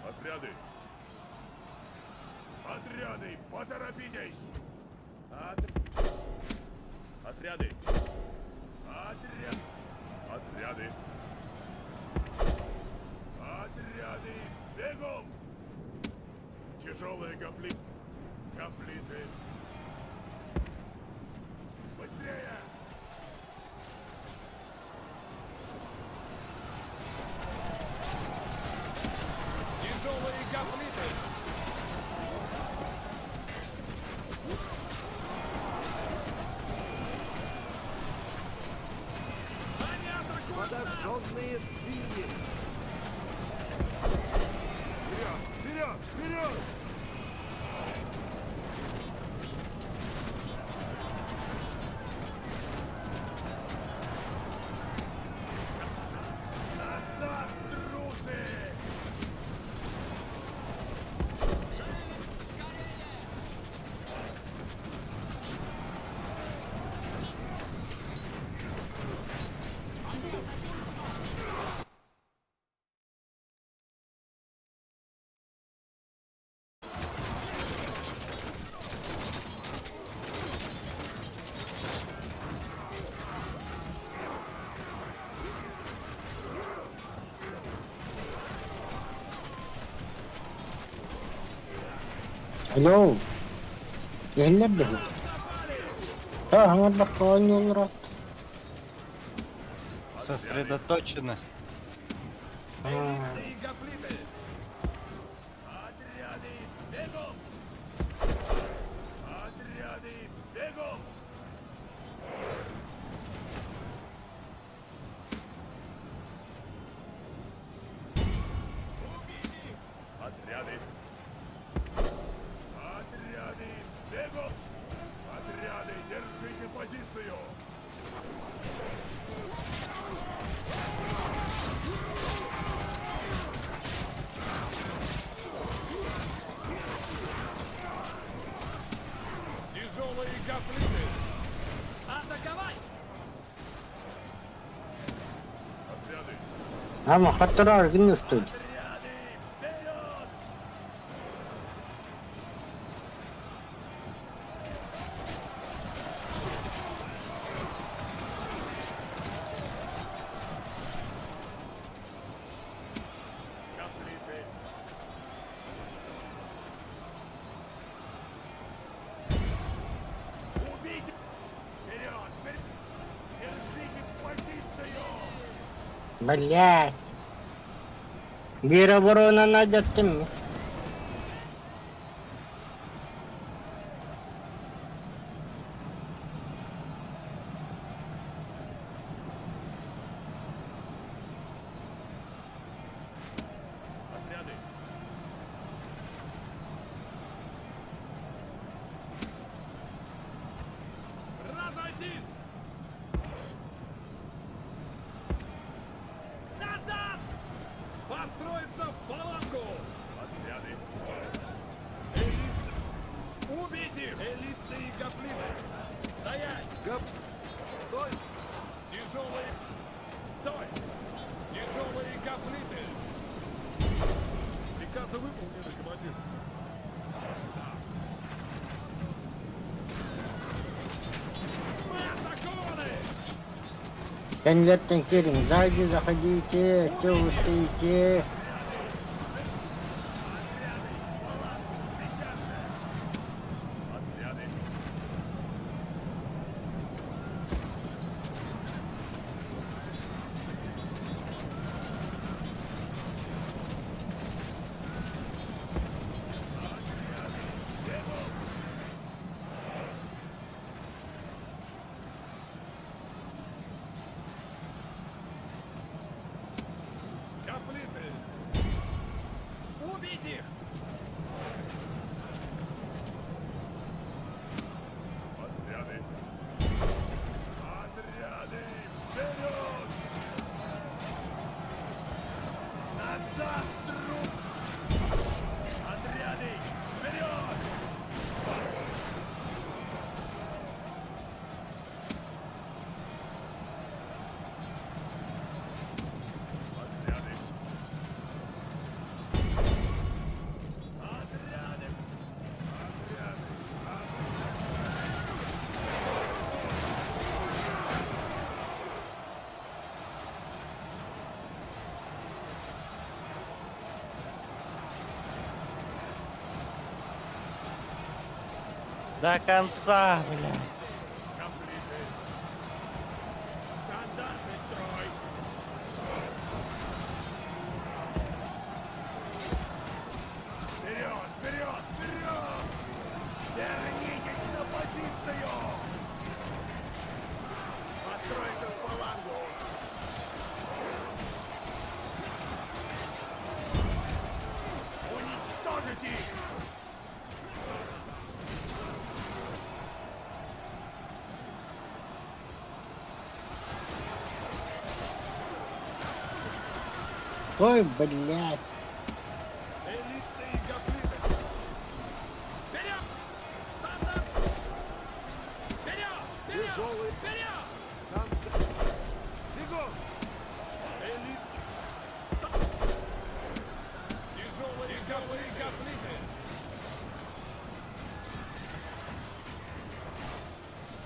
Отряды! Отряды, поторопитесь! От... Отряды! Отряд! Отряды! Отряды, бегом! Тяжелые гопли... Гоплиты! Быстрее! Тяжелые гоплиты! Они атакуют нас! Подожженные свиньи! Вперед! Вперед! Вперед! Назад, трусы! Алло. Иһиллэр дии. Хаҥарбакка оонньууллар. Сосредоточено. Элитные гоплиты! Отряды, бегом! Отряды, бегом! Отряды! Отряды, бегом! Отряды, держите позицию! Тяжелые гоплиты! Атаковать! Отряды! Ама хаттараар гынныстуй. Отряды, вперед! Гоплиты! Убейте! Вперед! Вперед! Держите позицию! Блядь. Биир оборонан алдьаттым. Отряды! Разойтись! Назад! Построиться в палатку! Элитные гоплиты! Стоять! Гоп... Стой! Тяжелые... Стой! Тяжелые гоплиты! Приказы выполнены, командир. Мы атакованы! Кэннилэриттэн киириҥ, сзади заходите, чё вы стоите? Отряды! Гоплиты! Убить их! Отряды! Отряды! Вперед! Назад, труп! Отряды! Вперед! Отряды! Отряды! Отряды! До конца, блядь. Гоплиты! Стандартный строй! Вперед! Вперед! Вперед! Вернитесь на позицию! Построиться в фалангу! Уничтожить их! Ой, блядь. Элитные гоплиты! Вперед! Стандарт! Вперед! Вперед! Тяжелый Вперед! Стандарт! Бегом! Элит... Тяжелые гоплиты!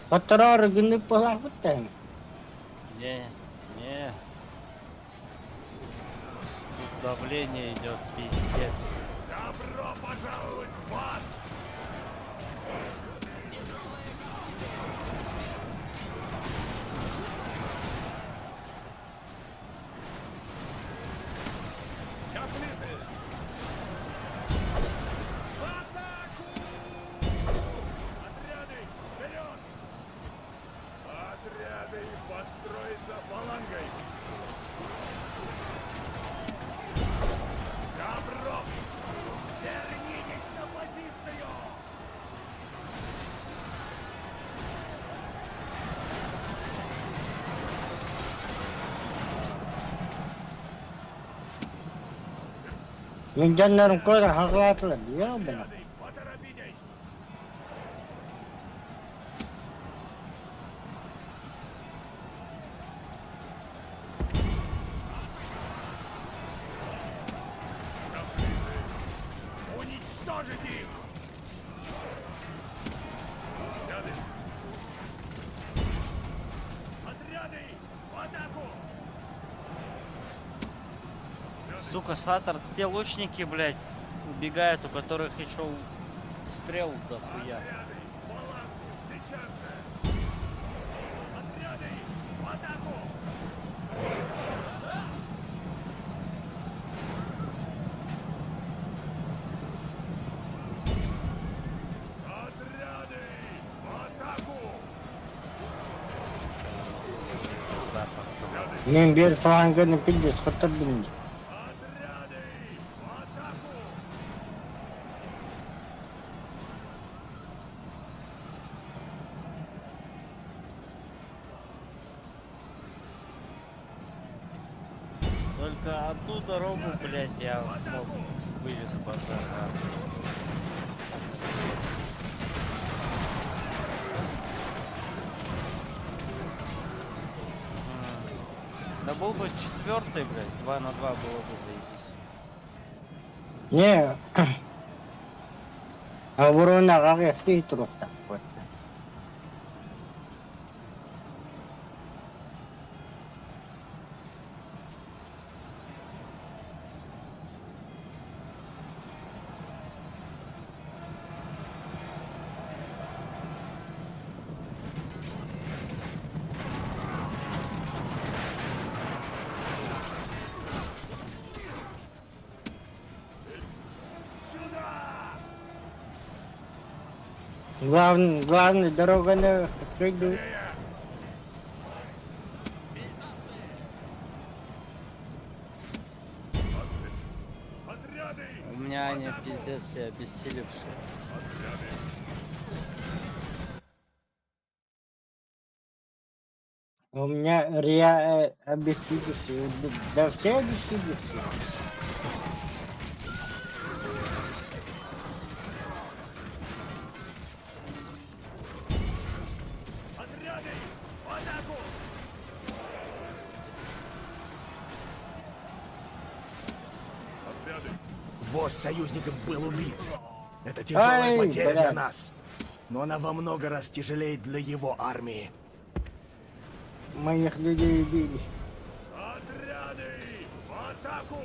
Хоттороору гыннык буолаахпыт. Не, не. Тут давление идет, пиздец. Добро пожаловать в ад! Гоплиты! В атаку! Отряды, вперед! Отряды, построиться фалангой! Добро! Вернитесь на позицию! Мин дьоннорум көрө хаҕылаатылар ёбана. Отряды, поторопитесь! Гоплиты! Уничтожить их! Отряды! Отряды! В атаку! Сука, Сатор, те лучники, блядь, убегают, у которых еще стрел до хуя. Отряды! В фалангу! Сейчас же! Отряды! В атаку! Отряды! В атаку! Да, пацаны. Мин биир фаланганы пиздец хоттордум. Отряды! В атаку! Только одну дорогу, блядь, я мог вывез базар. Нахуй. Да был бы четвертый, блядь, 2 на 2 было бы заебись. Не, оборонаҕа аҕыйахтыы туруохтаахпыт. Главный, главный дороганы кыйды. Отряды! У меня они пиздец все обессилевшие. У меня риа обессилевшие. Да все обессилевшие. Отряды! В атаку! Отряды! Вождь союзников был убит. Это тяжелая Ай, потеря для блядь. нас. Но она во много раз тяжелее для его армии. Моих людей убили. Отряды! В атаку!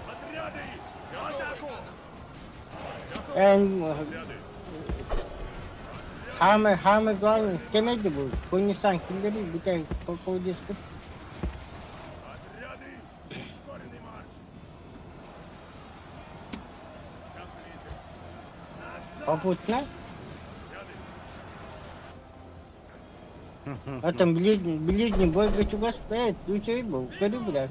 Отряды! В атаку! Эн Отряды! Хамы, хамы главный, кем был? Кунисан киллери, битэ полководец. Отряды! Ускоренный марш! Гоплиты! Попутно. Отряды! А там ближний, ближний бой чугас стоит, учей был, говорю, бля.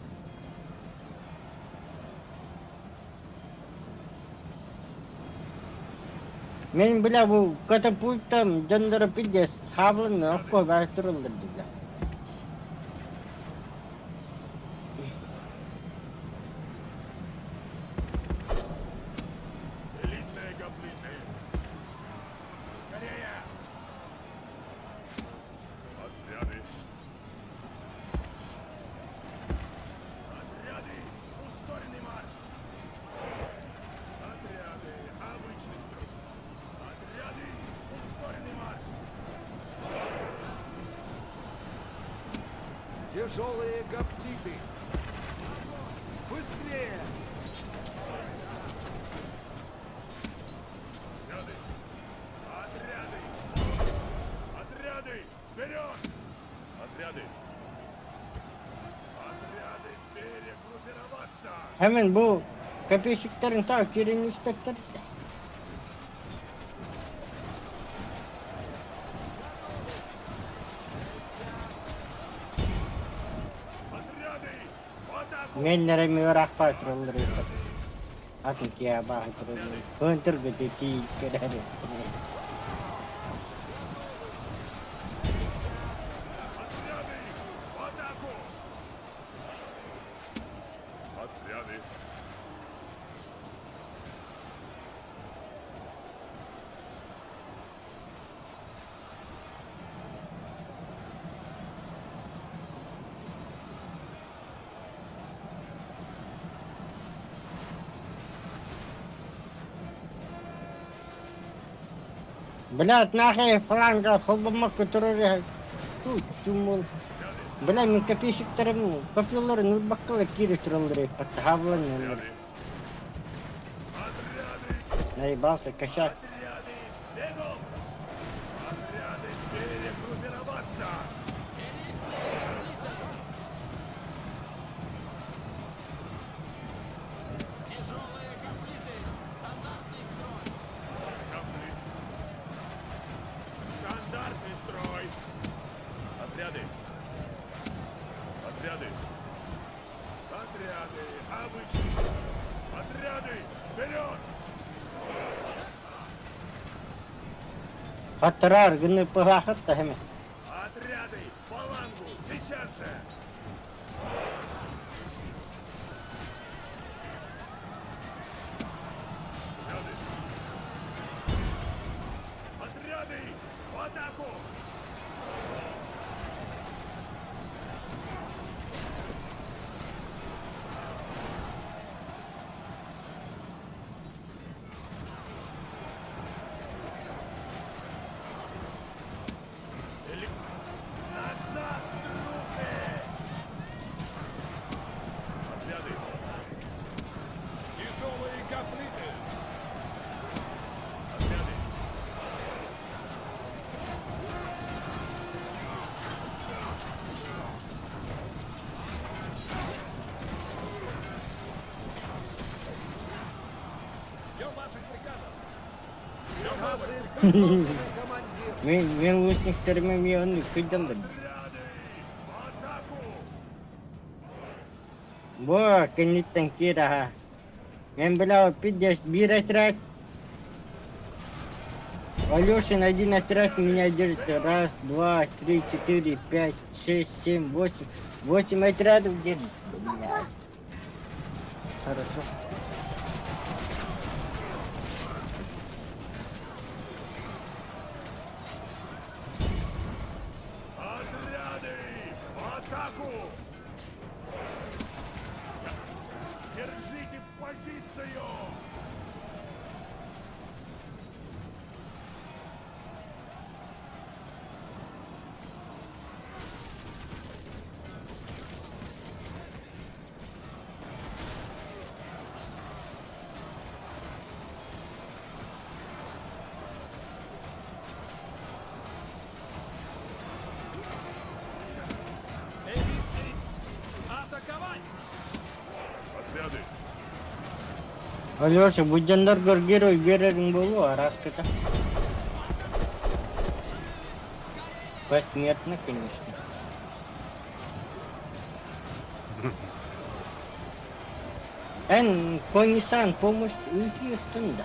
Мен, бля, бу катапультам дьонноро пиздец, хаблын окко баар тураллар дии, бля. Элитные гоплиты! Скорее! Отряды! Отряды! Ускоренный марш! Отряды! Обычный строй! Отряды! Ускоренный марш! Тяжелые гоплиты! Быстрее! Отряды! Отряды! Отряды! Вперед! Отряды! Отряды перегруппироваться! Hemen бу копейщиктарын так кирин инспектор. Отряды! В атаку! Мен нэрэ ыраахпа тураллар Атын киа бааһы тураллар. Хынтыр гыты тиий кэлэр. Отряды! В атаку! Отряды! Блядь, нахуй фланга холбомокко турар Тут чумул. Бля, мин копейщиктарым копьеларын урбаккалар киирэ тураллар эппат хаблан Отряды! Отряды! Наебался, косяк. Отряды! Бегом! Отряды перегруппироваться! Гоплит. Стандартный строй! Отряды! Отряды! Отряды! Обычный! Отряды! Вперед! Хаттарар гыны пылахат hemen. Отряды! Фалангу! Сейчас же! Отряды! Отряды! В атаку! Мин, мин лучниктарым эмиэ оннук кыйдаллар. Отряды! В атаку! Бу кэнниттэн киир аһа. Мен бля, пиздец, биир отряд. Алешин один отряд меня держит. Раз, два, три, четыре, пять, шесть, семь, восемь. Восемь отрядов держит. Бля. Хорошо. Отряды! В атаку! Держите позицию! Атаковать! Отряды! Алеша, бу дьонноргор герой биэрэриҥ буолуо араскыта. Посмертно, конечно. Эн Конисан помощь ыытыахтын да.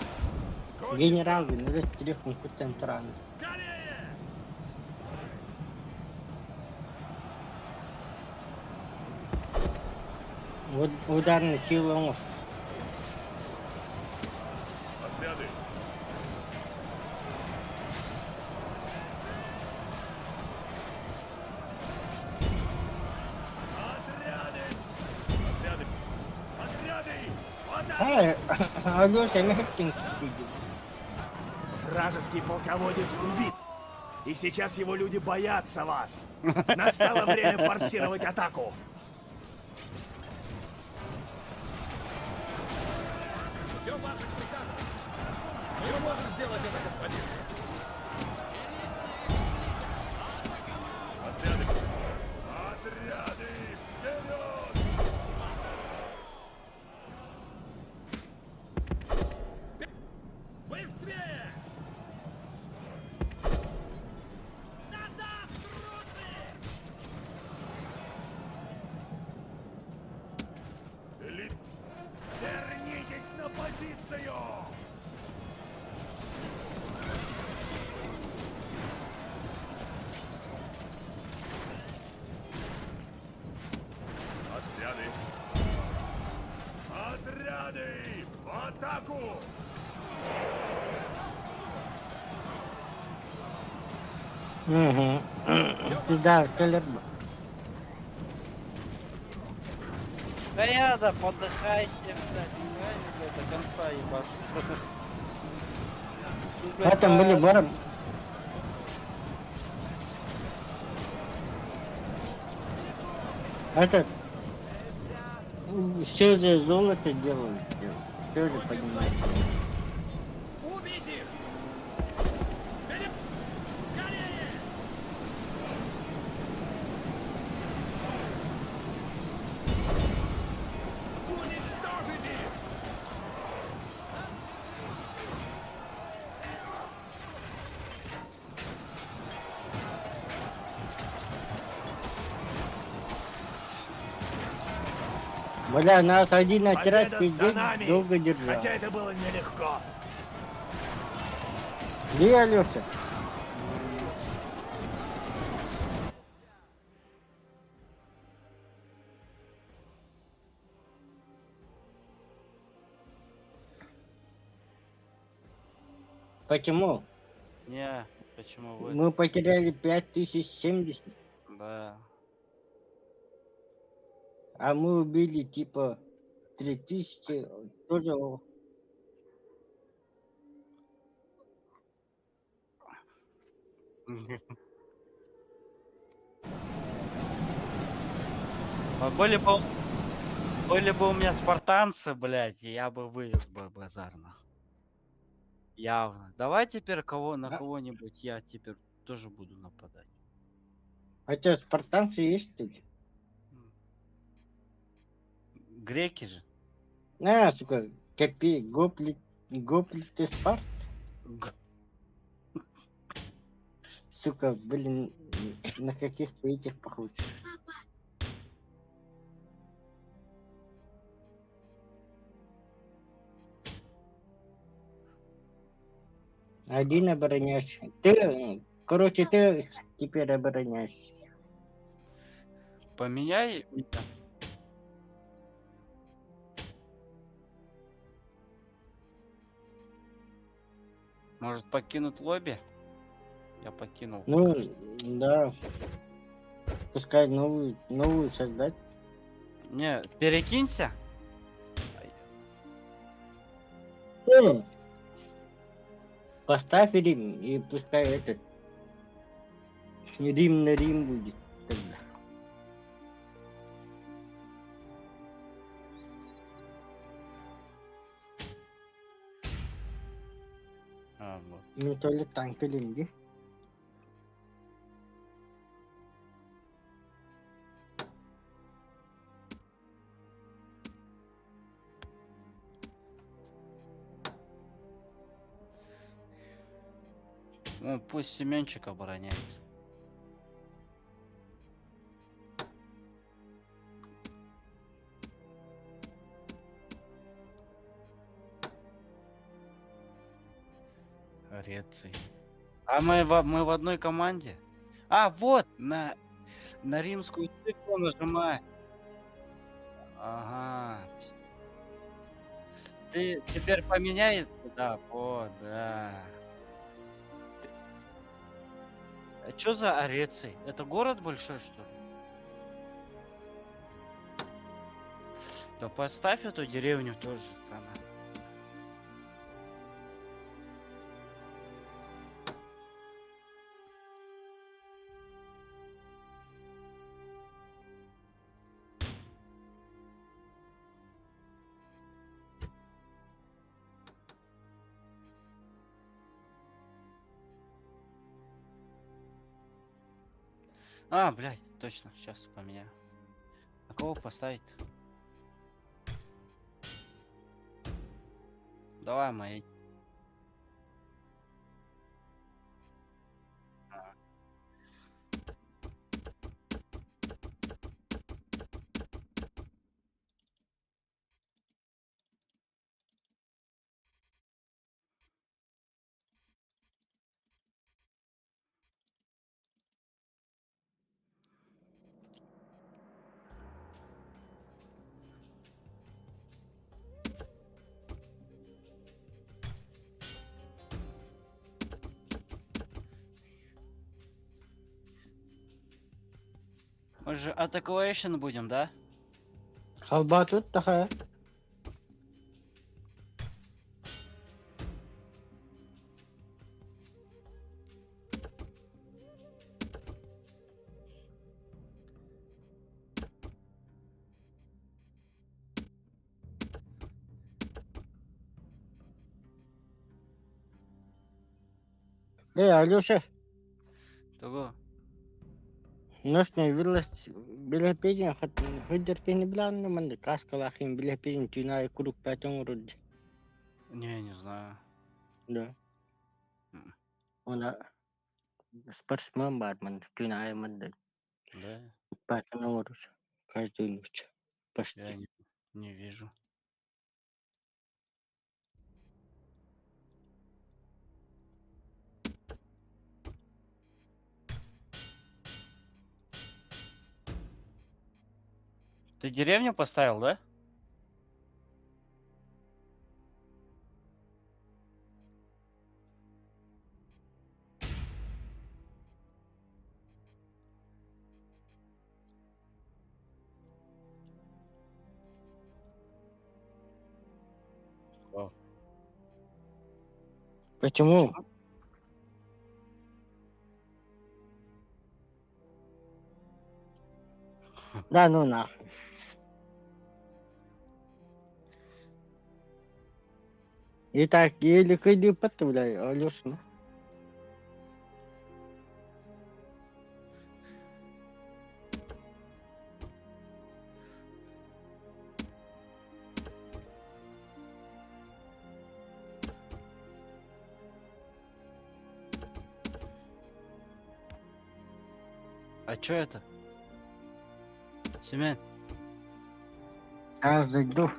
Генерал гын телефон куттан туран. Скорее! Ударный сила оҥос. Отряды! Отряды! Отряды! Отряды! В атаку! Эй, Алеша, мягкий. Вражеский полководец убит. И сейчас его люди боятся вас. Настало время форсировать атаку. Ждем ваших приказов. Мы можем сделать это, господин. Отряды! Отряды! Вперед! Быстрее! Назад, трусы! Эли- Вернитесь на позицию! Отряды! Отряды! В атаку! Угу. Да, кэлэр Да я да, подыхайте, блядь, не блядь, до конца ебашиться. Тут, блядь, А там были баром. Этот все же золото делают, все же понимаете. Убить их! Вперед! Скорее! Уничтожить их! Бля, нас один отряд Победа за пиздец нами! долго держал. Хотя это было нелегко. Где Алеша? Почему? Не, почему вы? Мы потеряли 5070, Да. а мы убили типа 3000, тоже. А были бы у меня спартанцы, блядь, и я бы вывез бы базар, нахуй. Явно. Давай теперь кого на А? кого-нибудь я теперь тоже буду нападать. Хотя спартанцы есть тут. Греки же. А, сука, копи, гопли, гоплиты Спарт. Г- Сука, блин, на каких-то этих похож. Один обороняешься. Ты, короче, ты теперь обороняешься. Поменяй меня. Может покинуть лобби? Я покинул. Ну, пока что. да. Пускай новую, новую создать. Не, перекинься. Ай, Э, Поставь Рим и пускай этот Рим на Рим будет тогда. А, вот. Ну то ли танк или Ну, пусть Семенчик обороняется. Реций. А мы в, мы в одной команде? А, вот, на, на римскую цифру нажимай. Ага. Пс- Ты теперь поменяется? Да, вот, да. А чё за Ореций? Это город большой, что ли? Да поставь эту деревню тоже самое. А, блядь, точно, сейчас поменяю. А кого поставить? Давай мои. Мы же атакуэйшн будем, да? Халба тут такая. Эй, Алёша, Того. ночной вилась билепедин хыдеркени биланны манды каскалахин билепедин тюнай курук пятен уруд. Не, не знаю. Да. М. Она спортсмен бар манды тюнай манды Да, пятен уруд. Каждую ночь. Почти. я не, не вижу. Ты деревню поставил, да? О. Почему? Да ну нахуй. Итак, еле кыйды бля, Алёша. ну. А чё это? Семен. Сейчас зайду.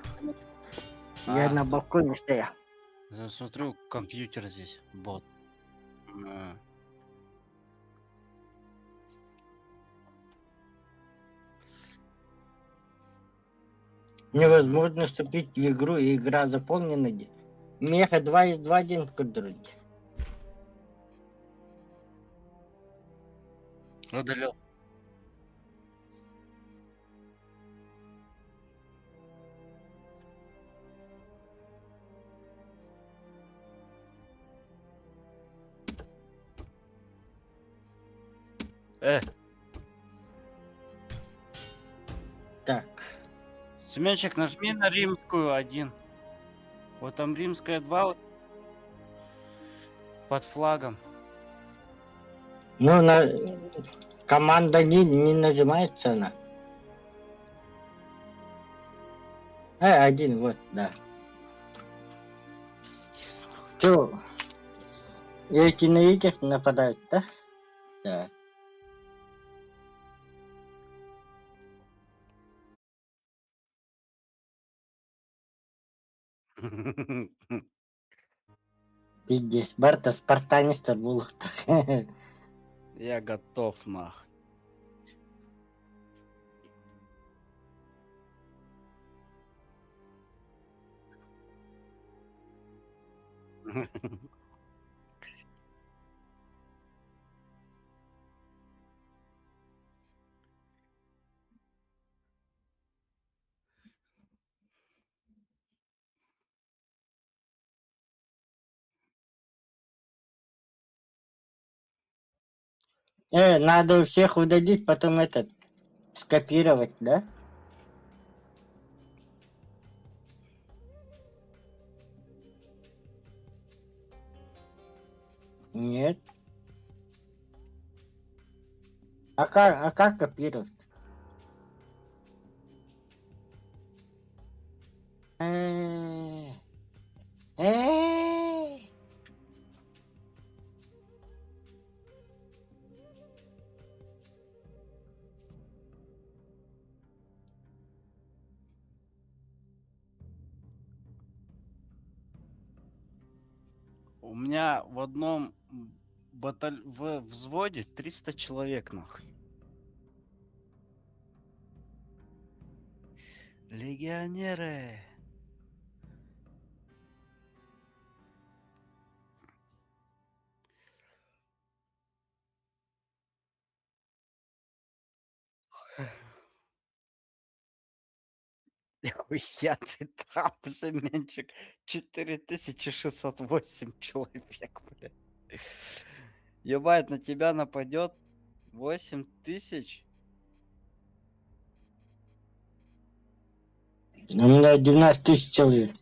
Я А. на балконе стоял. Я смотрю, компьютер здесь, бот. А. Невозможно вступить в игру, и игра заполнена. Меха 2 из 2 один кудруть. Удалил. Так. Семенчик, нажми на римскую 1. Вот там римская 2 вот, под флагом. Ну, на... команда не нажимается она. Один, вот, да. Пиздец, нахуй. Чё? Эти на этих нападают, да? Да. Пиздец, Барта спартанистар булуктах. Я готов, нахуй. Надо всех удалить, потом этот скопировать, да? Нет. А как копировать? У меня в одном в взводе 300 человек, нахуй. Легионеры. Нихуя ты там, Семенчик. 4608 человек, блядь. Ебать, на тебя нападет 8000? У меня 12 тысяч человек.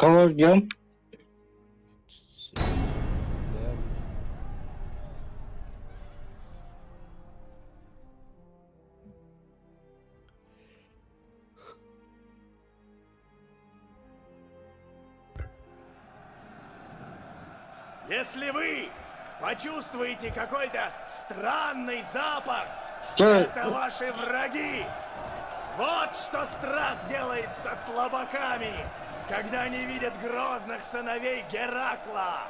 Кого ждем? Если вы почувствуете какой-то странный запах, Чё? это ваши враги. Вот что страх делает со слабаками, когда они видят грозных сыновей Геракла.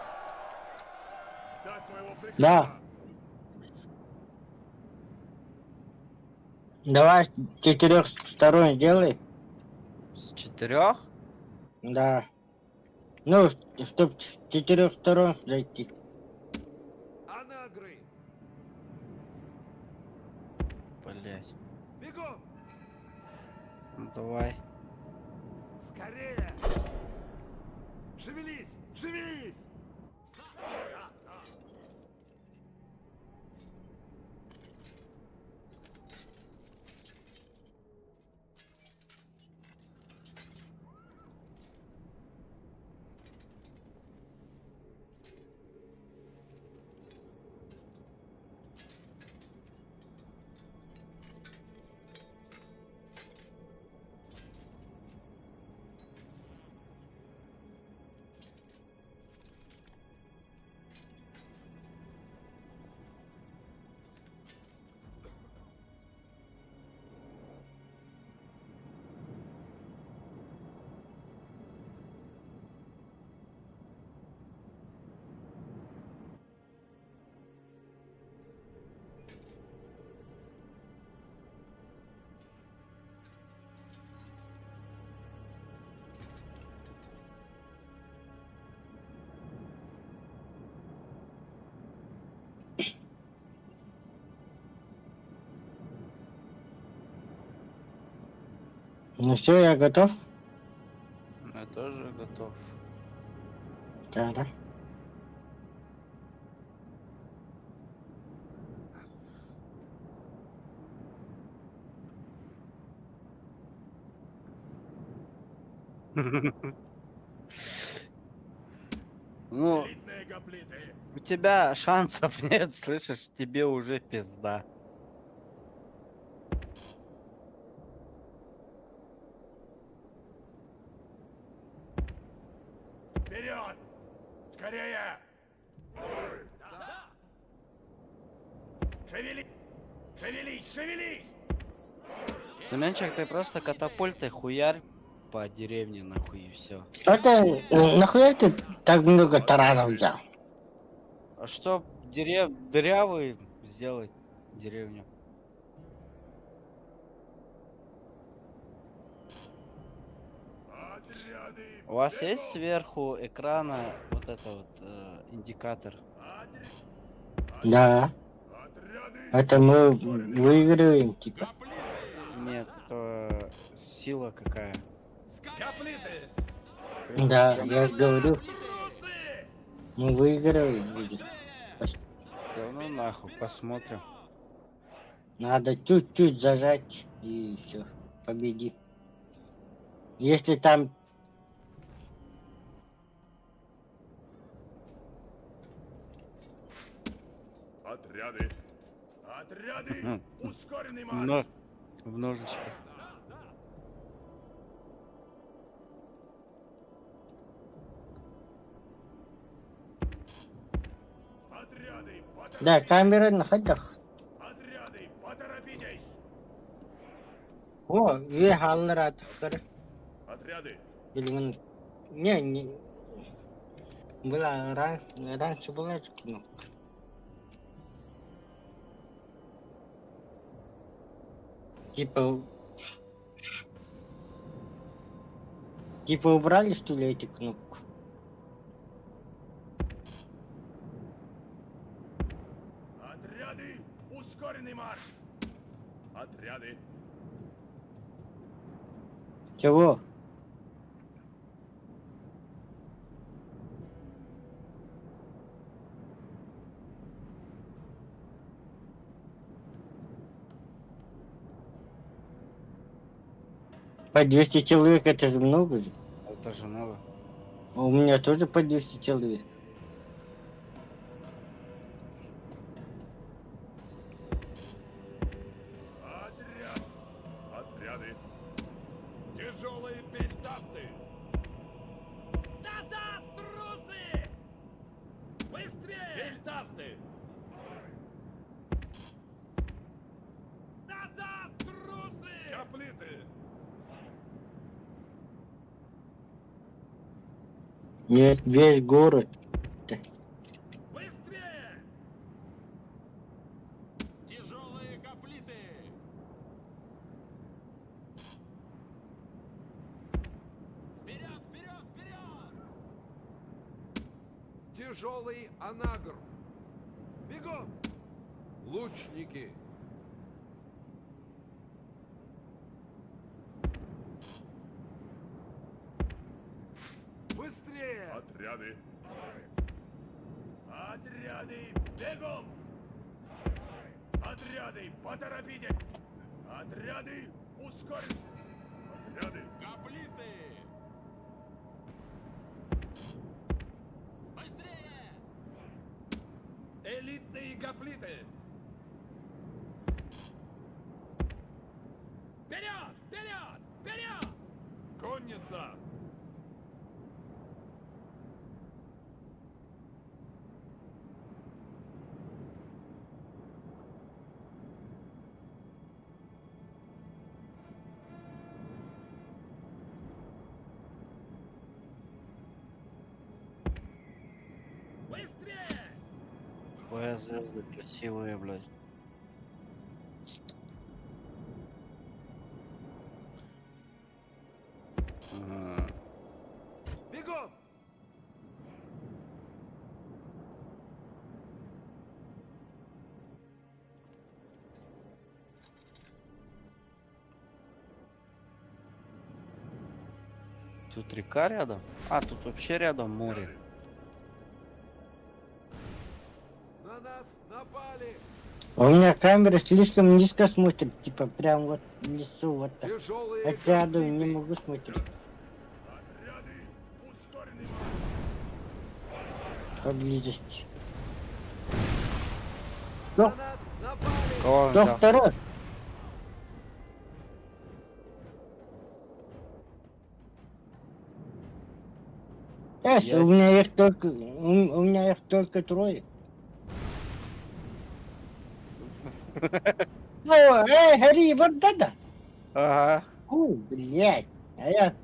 Ждать моего приказа. Да. Давай с четырех сторон сделай. С 4? Да. Ну, чтоб с четырех сторон зайти. Анагры! Блять. Бегом! Ну давай. Скорее! Шевелись! Шевелись! Ну все, я готов. Я тоже готов. Да, да. Ну, Элитные гоплиты! у тебя шансов нет, слышишь? Тебе уже пизда. Вперед! Скорее! Шевели! Шевелись, шевелись! Семенчик, ты просто катапультой хуярь по деревне нахуй и все. Это нахуя ты так много таранов взял? А что дерев... дырявый сделать деревню? Отряды! У вас бегом! есть сверху экрана вот это вот индикатор? Да. Отряды! Это мы выигрываем, типа. Нет, это сила какая. Гоплиты! Да, я же говорю, мы выигрываем. видишь. Да ну нахуй, посмотрим. Надо чуть-чуть зажать и все, победи. Если там Отряды! Отряды! Мгм. Ускоренный марш! Но... В ножичках. Отряды! Да, Поторопитесь! камера на ходах. Отряды! Поторопитесь! О, ви халлара тахтар. Отряды! Блин, не, не. Была раньше была эта кнопка. Типа, типа убрали что ли эту кнопку? Отряды! Ускоренный марш! Отряды! Чего? По 200 человек это же много же. Это же много. А у меня тоже по 200 человек. Отряд! Отряды! Тяжелые пельтасты! Назад, трусы! Быстрее! Пельтасты! Назад, трусы! Гоплиты! Нет, весь город. Быстрее! Тяжелые гоплиты! Вперед, вперед, вперед! Тяжелый анагр. Бегом! Лучники. Быстрее! Отряды! Отряды! Бегом! Отряды! Поторопитесь! Отряды! Ускорь! Отряды! Гоплиты! Быстрее! Элитные гоплиты! Вперед, вперед, вперед! Конница! Быстрее! Хуя звезды красивые, блядь. Ага. Бегом! Тут река рядом? А, тут вообще рядом море. На нас напали! А У меня камера слишком низко смотрит, типа прям вот внизу вот так. Тяжелые Отряду не гоплиты! могу смотреть Отряды, ускоренный марш! поблизости. На нас напали! Кого он Кто взял? второй? Эс, Я- у меня их только, у меня их только трое. Ну, эй, Хари, вот да-да. Ага. Фу, блядь. А я...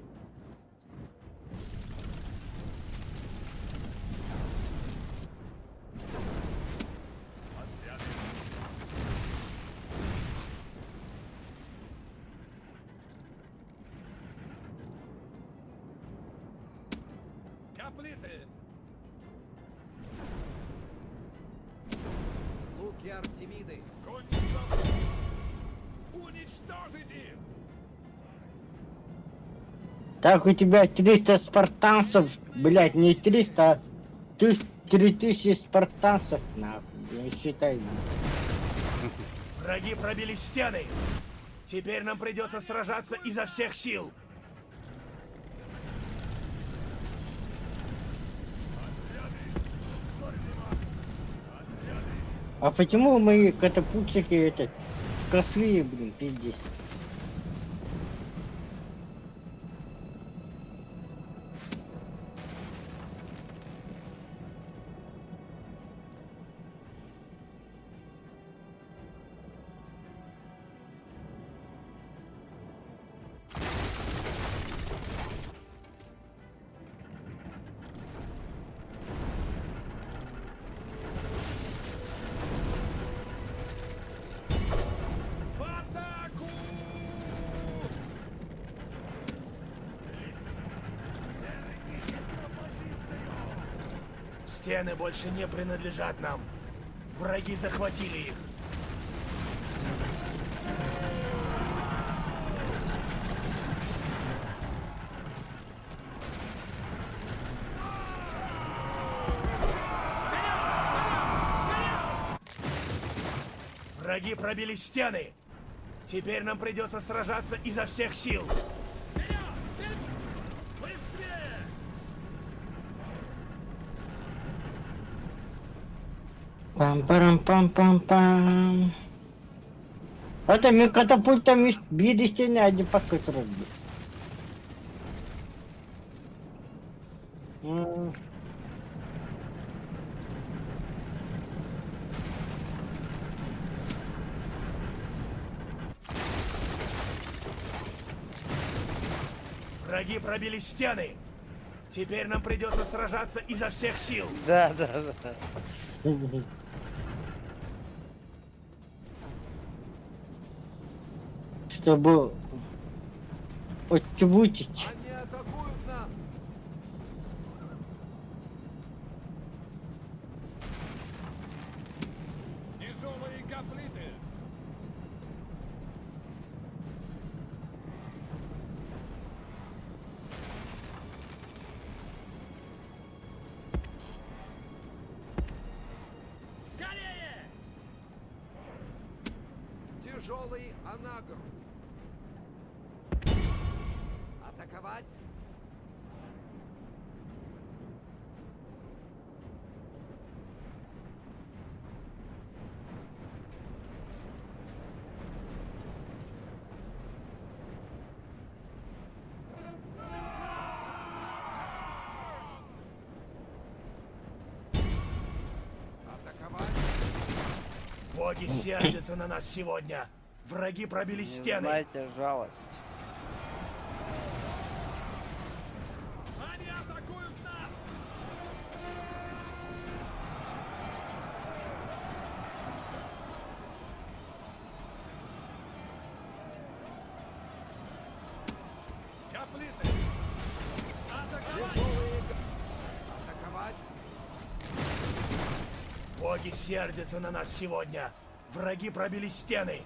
Гоплиты! Луки Артемиды! Конница! Уничтожить их! Так у тебя 300 спартанцев, блядь, не 300, а 3000 спартанцев, нахуй, я считаю. Враги пробили стены. Теперь нам придется сражаться изо всех сил. А почему мои катапультики это косые, блин, пиздец? В атаку! Держитесь на позицию! Стены больше не принадлежат нам. Враги захватили их. Враги пробили стены. Теперь нам придется сражаться изо всех сил. Вперед! Быстрее! Пам-парам-пам-пам-пам. Это мы катапультами били стены, а не по которым. М. Враги пробили стены. Теперь нам придется сражаться изо всех сил. Да, да, да. Чтобы отчебучить. Они атакуют нас! Тяжелые гоплиты! Скорее! Тяжелый анагр! Атаковать! Атаковать! Боги сердятся на нас сегодня. Враги пробили Не стены. знайте жалость. Они атакуют нас! Гоплиты! Атаковать! Тяжелые... Атаковать! Боги сердятся на нас сегодня. Враги пробили стены.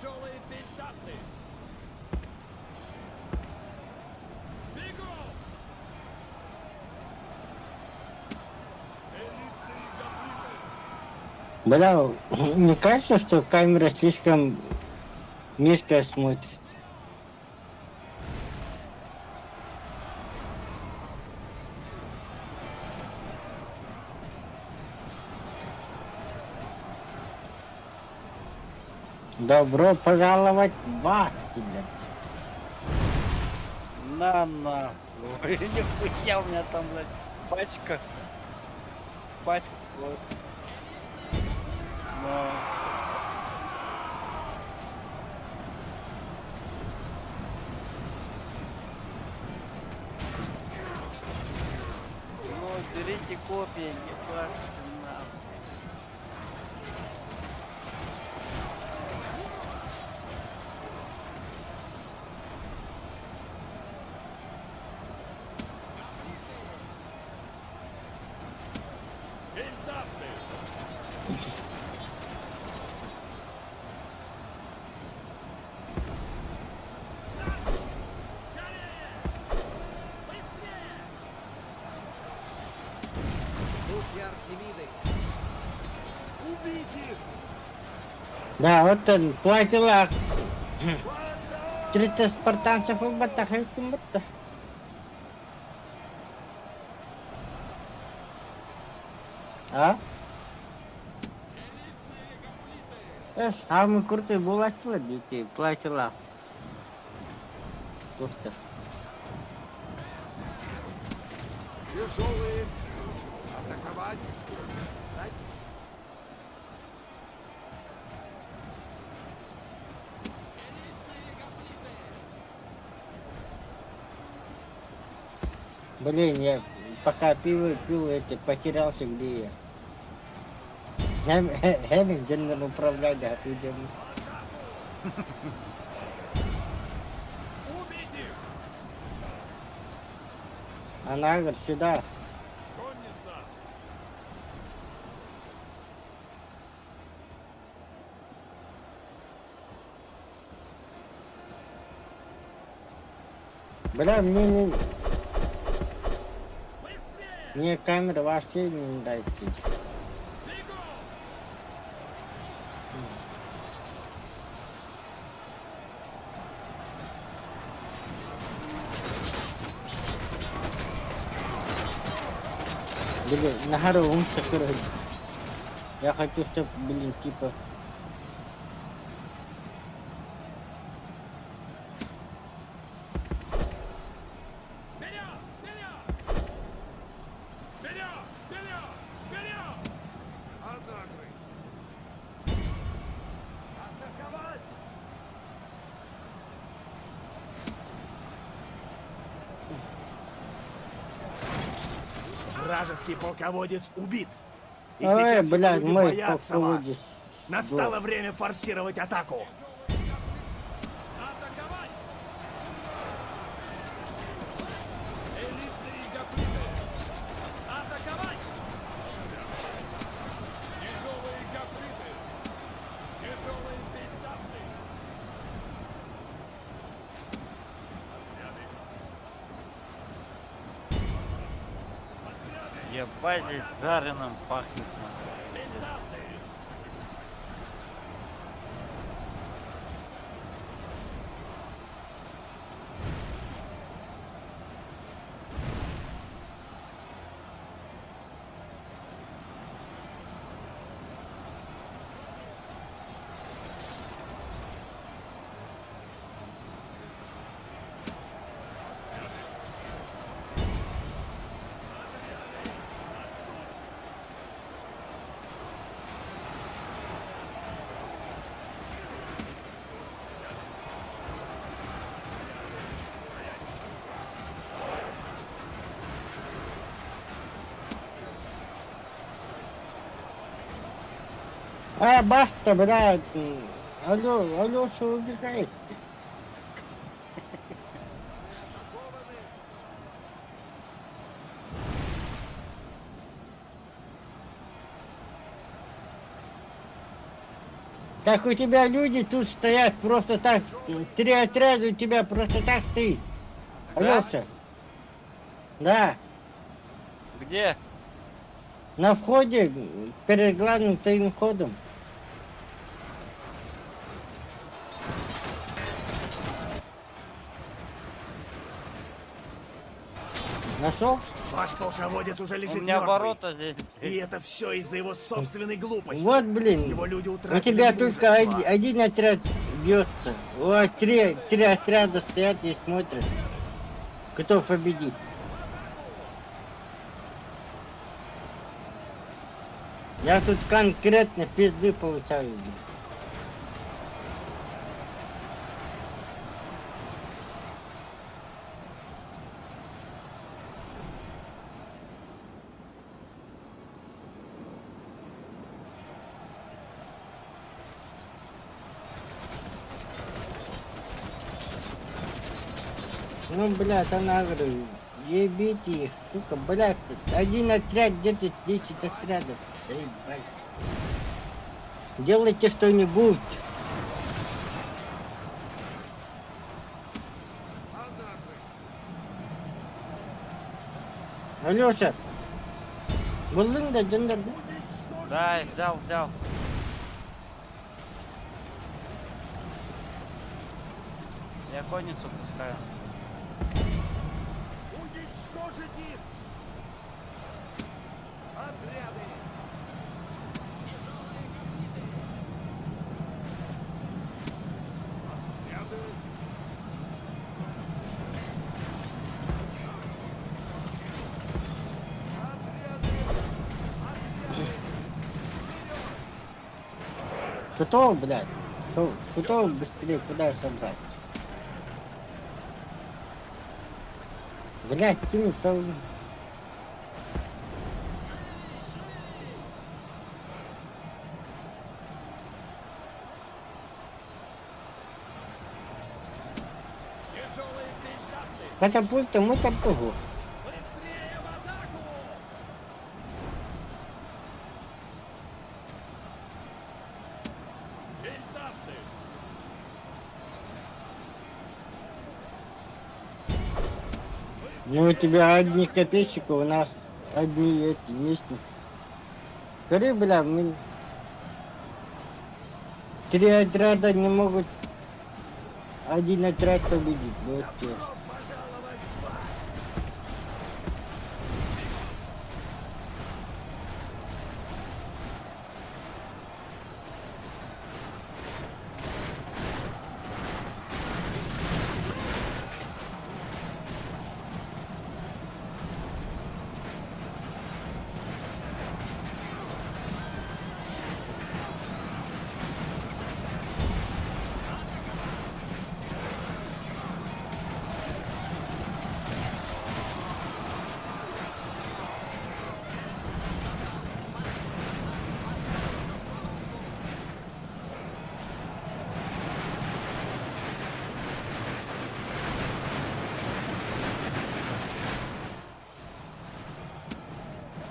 Тяжелые пейзажи! Бегом! Элитные гоплиты! Бля, не кажется, что камера слишком низко смотрит? Добро пожаловать в ад, блядь. На нахуй. Нихуя у меня там, блядь, пачка. Пачка. Вот. Но. Ну, берите копии, ебашьте нахуй. Пейзажи! Руки Артемиды. Убить их! Да, вот он, платила. 300 спартанцев убата, А? Самый крутой буолааччылар детей, платила. Просто. Тяжелые. Атаковать. Встать. Блин, я пока пиво пил, это, потерялся, где я. Хэмин дьоннор управлять, да, ты идем. Убить их! Она говорит, сюда. Конница! Бля, мне не... Быстрее! Мне камера вообще не нравится. Бегом! Блин, нахару ум сакура. Я хочу, чтобы, блин, типа... Вперед! Вперед! Вперед! Вперед! Вперед! Анагры. Атаковать! Вражеский полководец убит. И Ой, сейчас его блядь, люди мой боятся вас. полководец. Настало время форсировать атаку. Атаковать! Элитные гоплиты! Атаковать! Тяжелые гоплиты! Тяжелые пейзажи! Отряды! Отряды! Ебать, здесь жареным пахнет. нахуй. Пиздец. Пейзажи! А, баста, блядь. Алло, Алеша убегает. Атакованы! Так у тебя люди тут стоят просто так, три отряда у тебя просто так стоит. Да? Алеша. Да, Где? на входе, перед главным твоим входом. Нашел? Ваш полководец уже У лежит меня мертвый. ворота здесь. И это все из-за его собственной глупости. Вот, блин. Его люди У утратили тебя только мужество. один отряд бьется. Вот три отряда стоят и смотрят, кто победит. Я тут конкретно пизды получаю. Блин. Ну, блядь, она говорит, ебите их, сука, блядь, один отряд держит 10 отрядов. Ебать. Делайте что-нибудь. Анагры! Алеша, буллуҥ да дьоннор Да, я взял, взял. Я конницу пускаю. Уничтожить их! Отряды! Отряды! Отряды! Отряды! Кто, блядь? Кто быстрее куда собрать? Блядь, ты там... Тяжелые пентасты! Катапульта мы там кого? Быстрее в атаку! Пентасты! Ну у тебя одни копейщики, у нас одни эти местники. Скажи, бля, мы... Три отряда не могут один отряд победить. Вот тебе. Пожаловать в ад!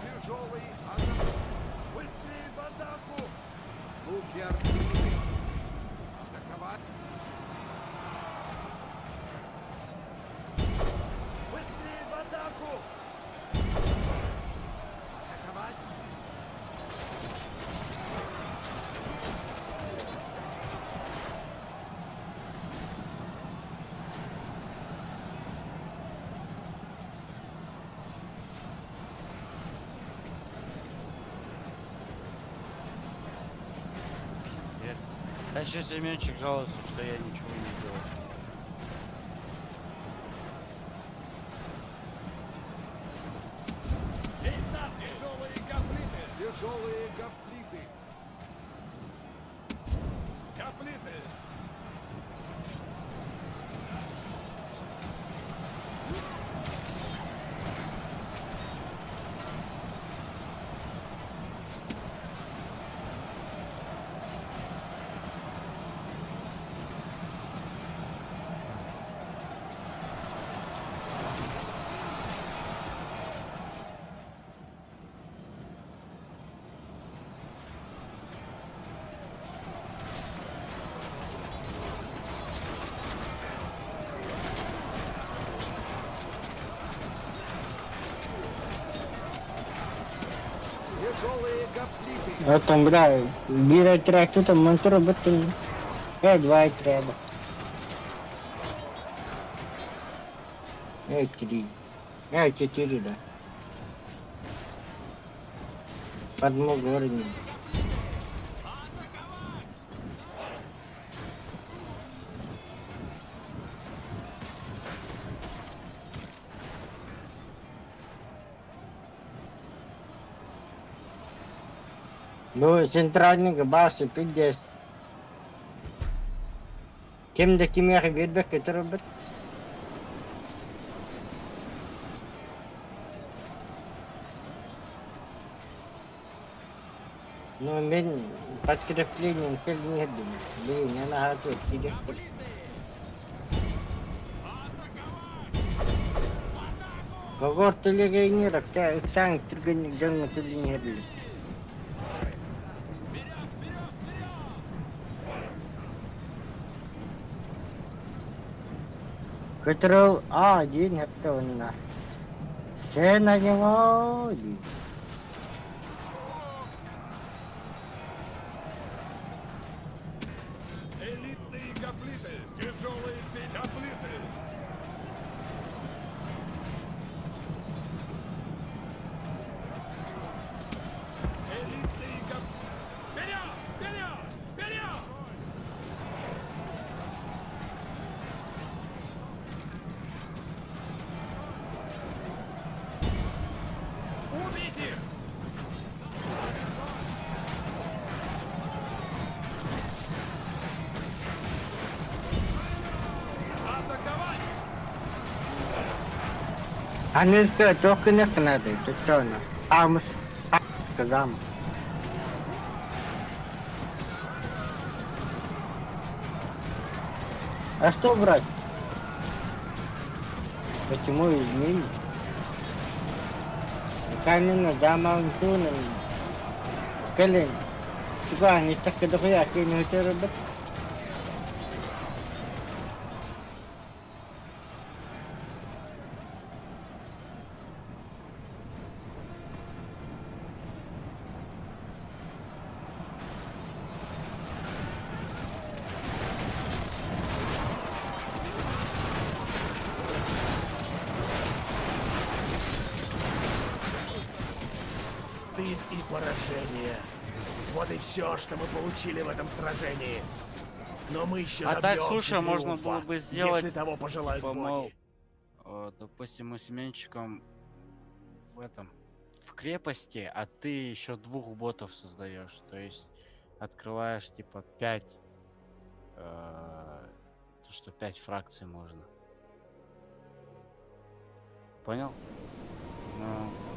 Тяжелый анагры! Быстрее в атаку! Луки аргивы! Атаковать! Быстрее в атаку! Атаковать! Пиздец. А еще Семенчик жалуется, что я ничего не делаю. Пентасты! Тяжелые гоплиты! Тяжелые гоплиты! Гоплиты! Тяжелые гоплиты! Оттон бля, биир отрядты монтур быттын. Два отряда. Три. Четыре, да. Подмогу уровень. Ну, центральный башня, пиздец. Ким да кимиэхэ биэрбэккэ турарбыт. Ну, мин подкреплением кэлин иһэрдим. Блин, я наһаа киириэхпин. Когорт легионеров ыксаан түргэнник дьоҥҥо түлүн иһэрдилэр. Көтөрөү аа диэн эптэ уонна «Сэ на него» дии. Элитные гоплиты! Тяжелые гоплиты! Элитные гоп... Вперед! Вперед! Вперед! Убить их! Атаковать! Аныгы туох гыныаххынадай чоччооно хаамыс сказам. А что брать? Почему изменить? Каменно замаунтунан кэлин тугаан истэххэ дохуя киэни өтөрөбүт. Стыд и поражение. Вот и все, что мы получили в этом сражении. Но мы еще А так, добьемся слушай, можно триумфа, было бы сделать, если того пожелают типа, мол, боги. допустим, мы с Менчиком в этом, в крепости, а ты еще двух ботов создаешь. То есть открываешь типа пять, то что пять фракций можно. Понял? Ну.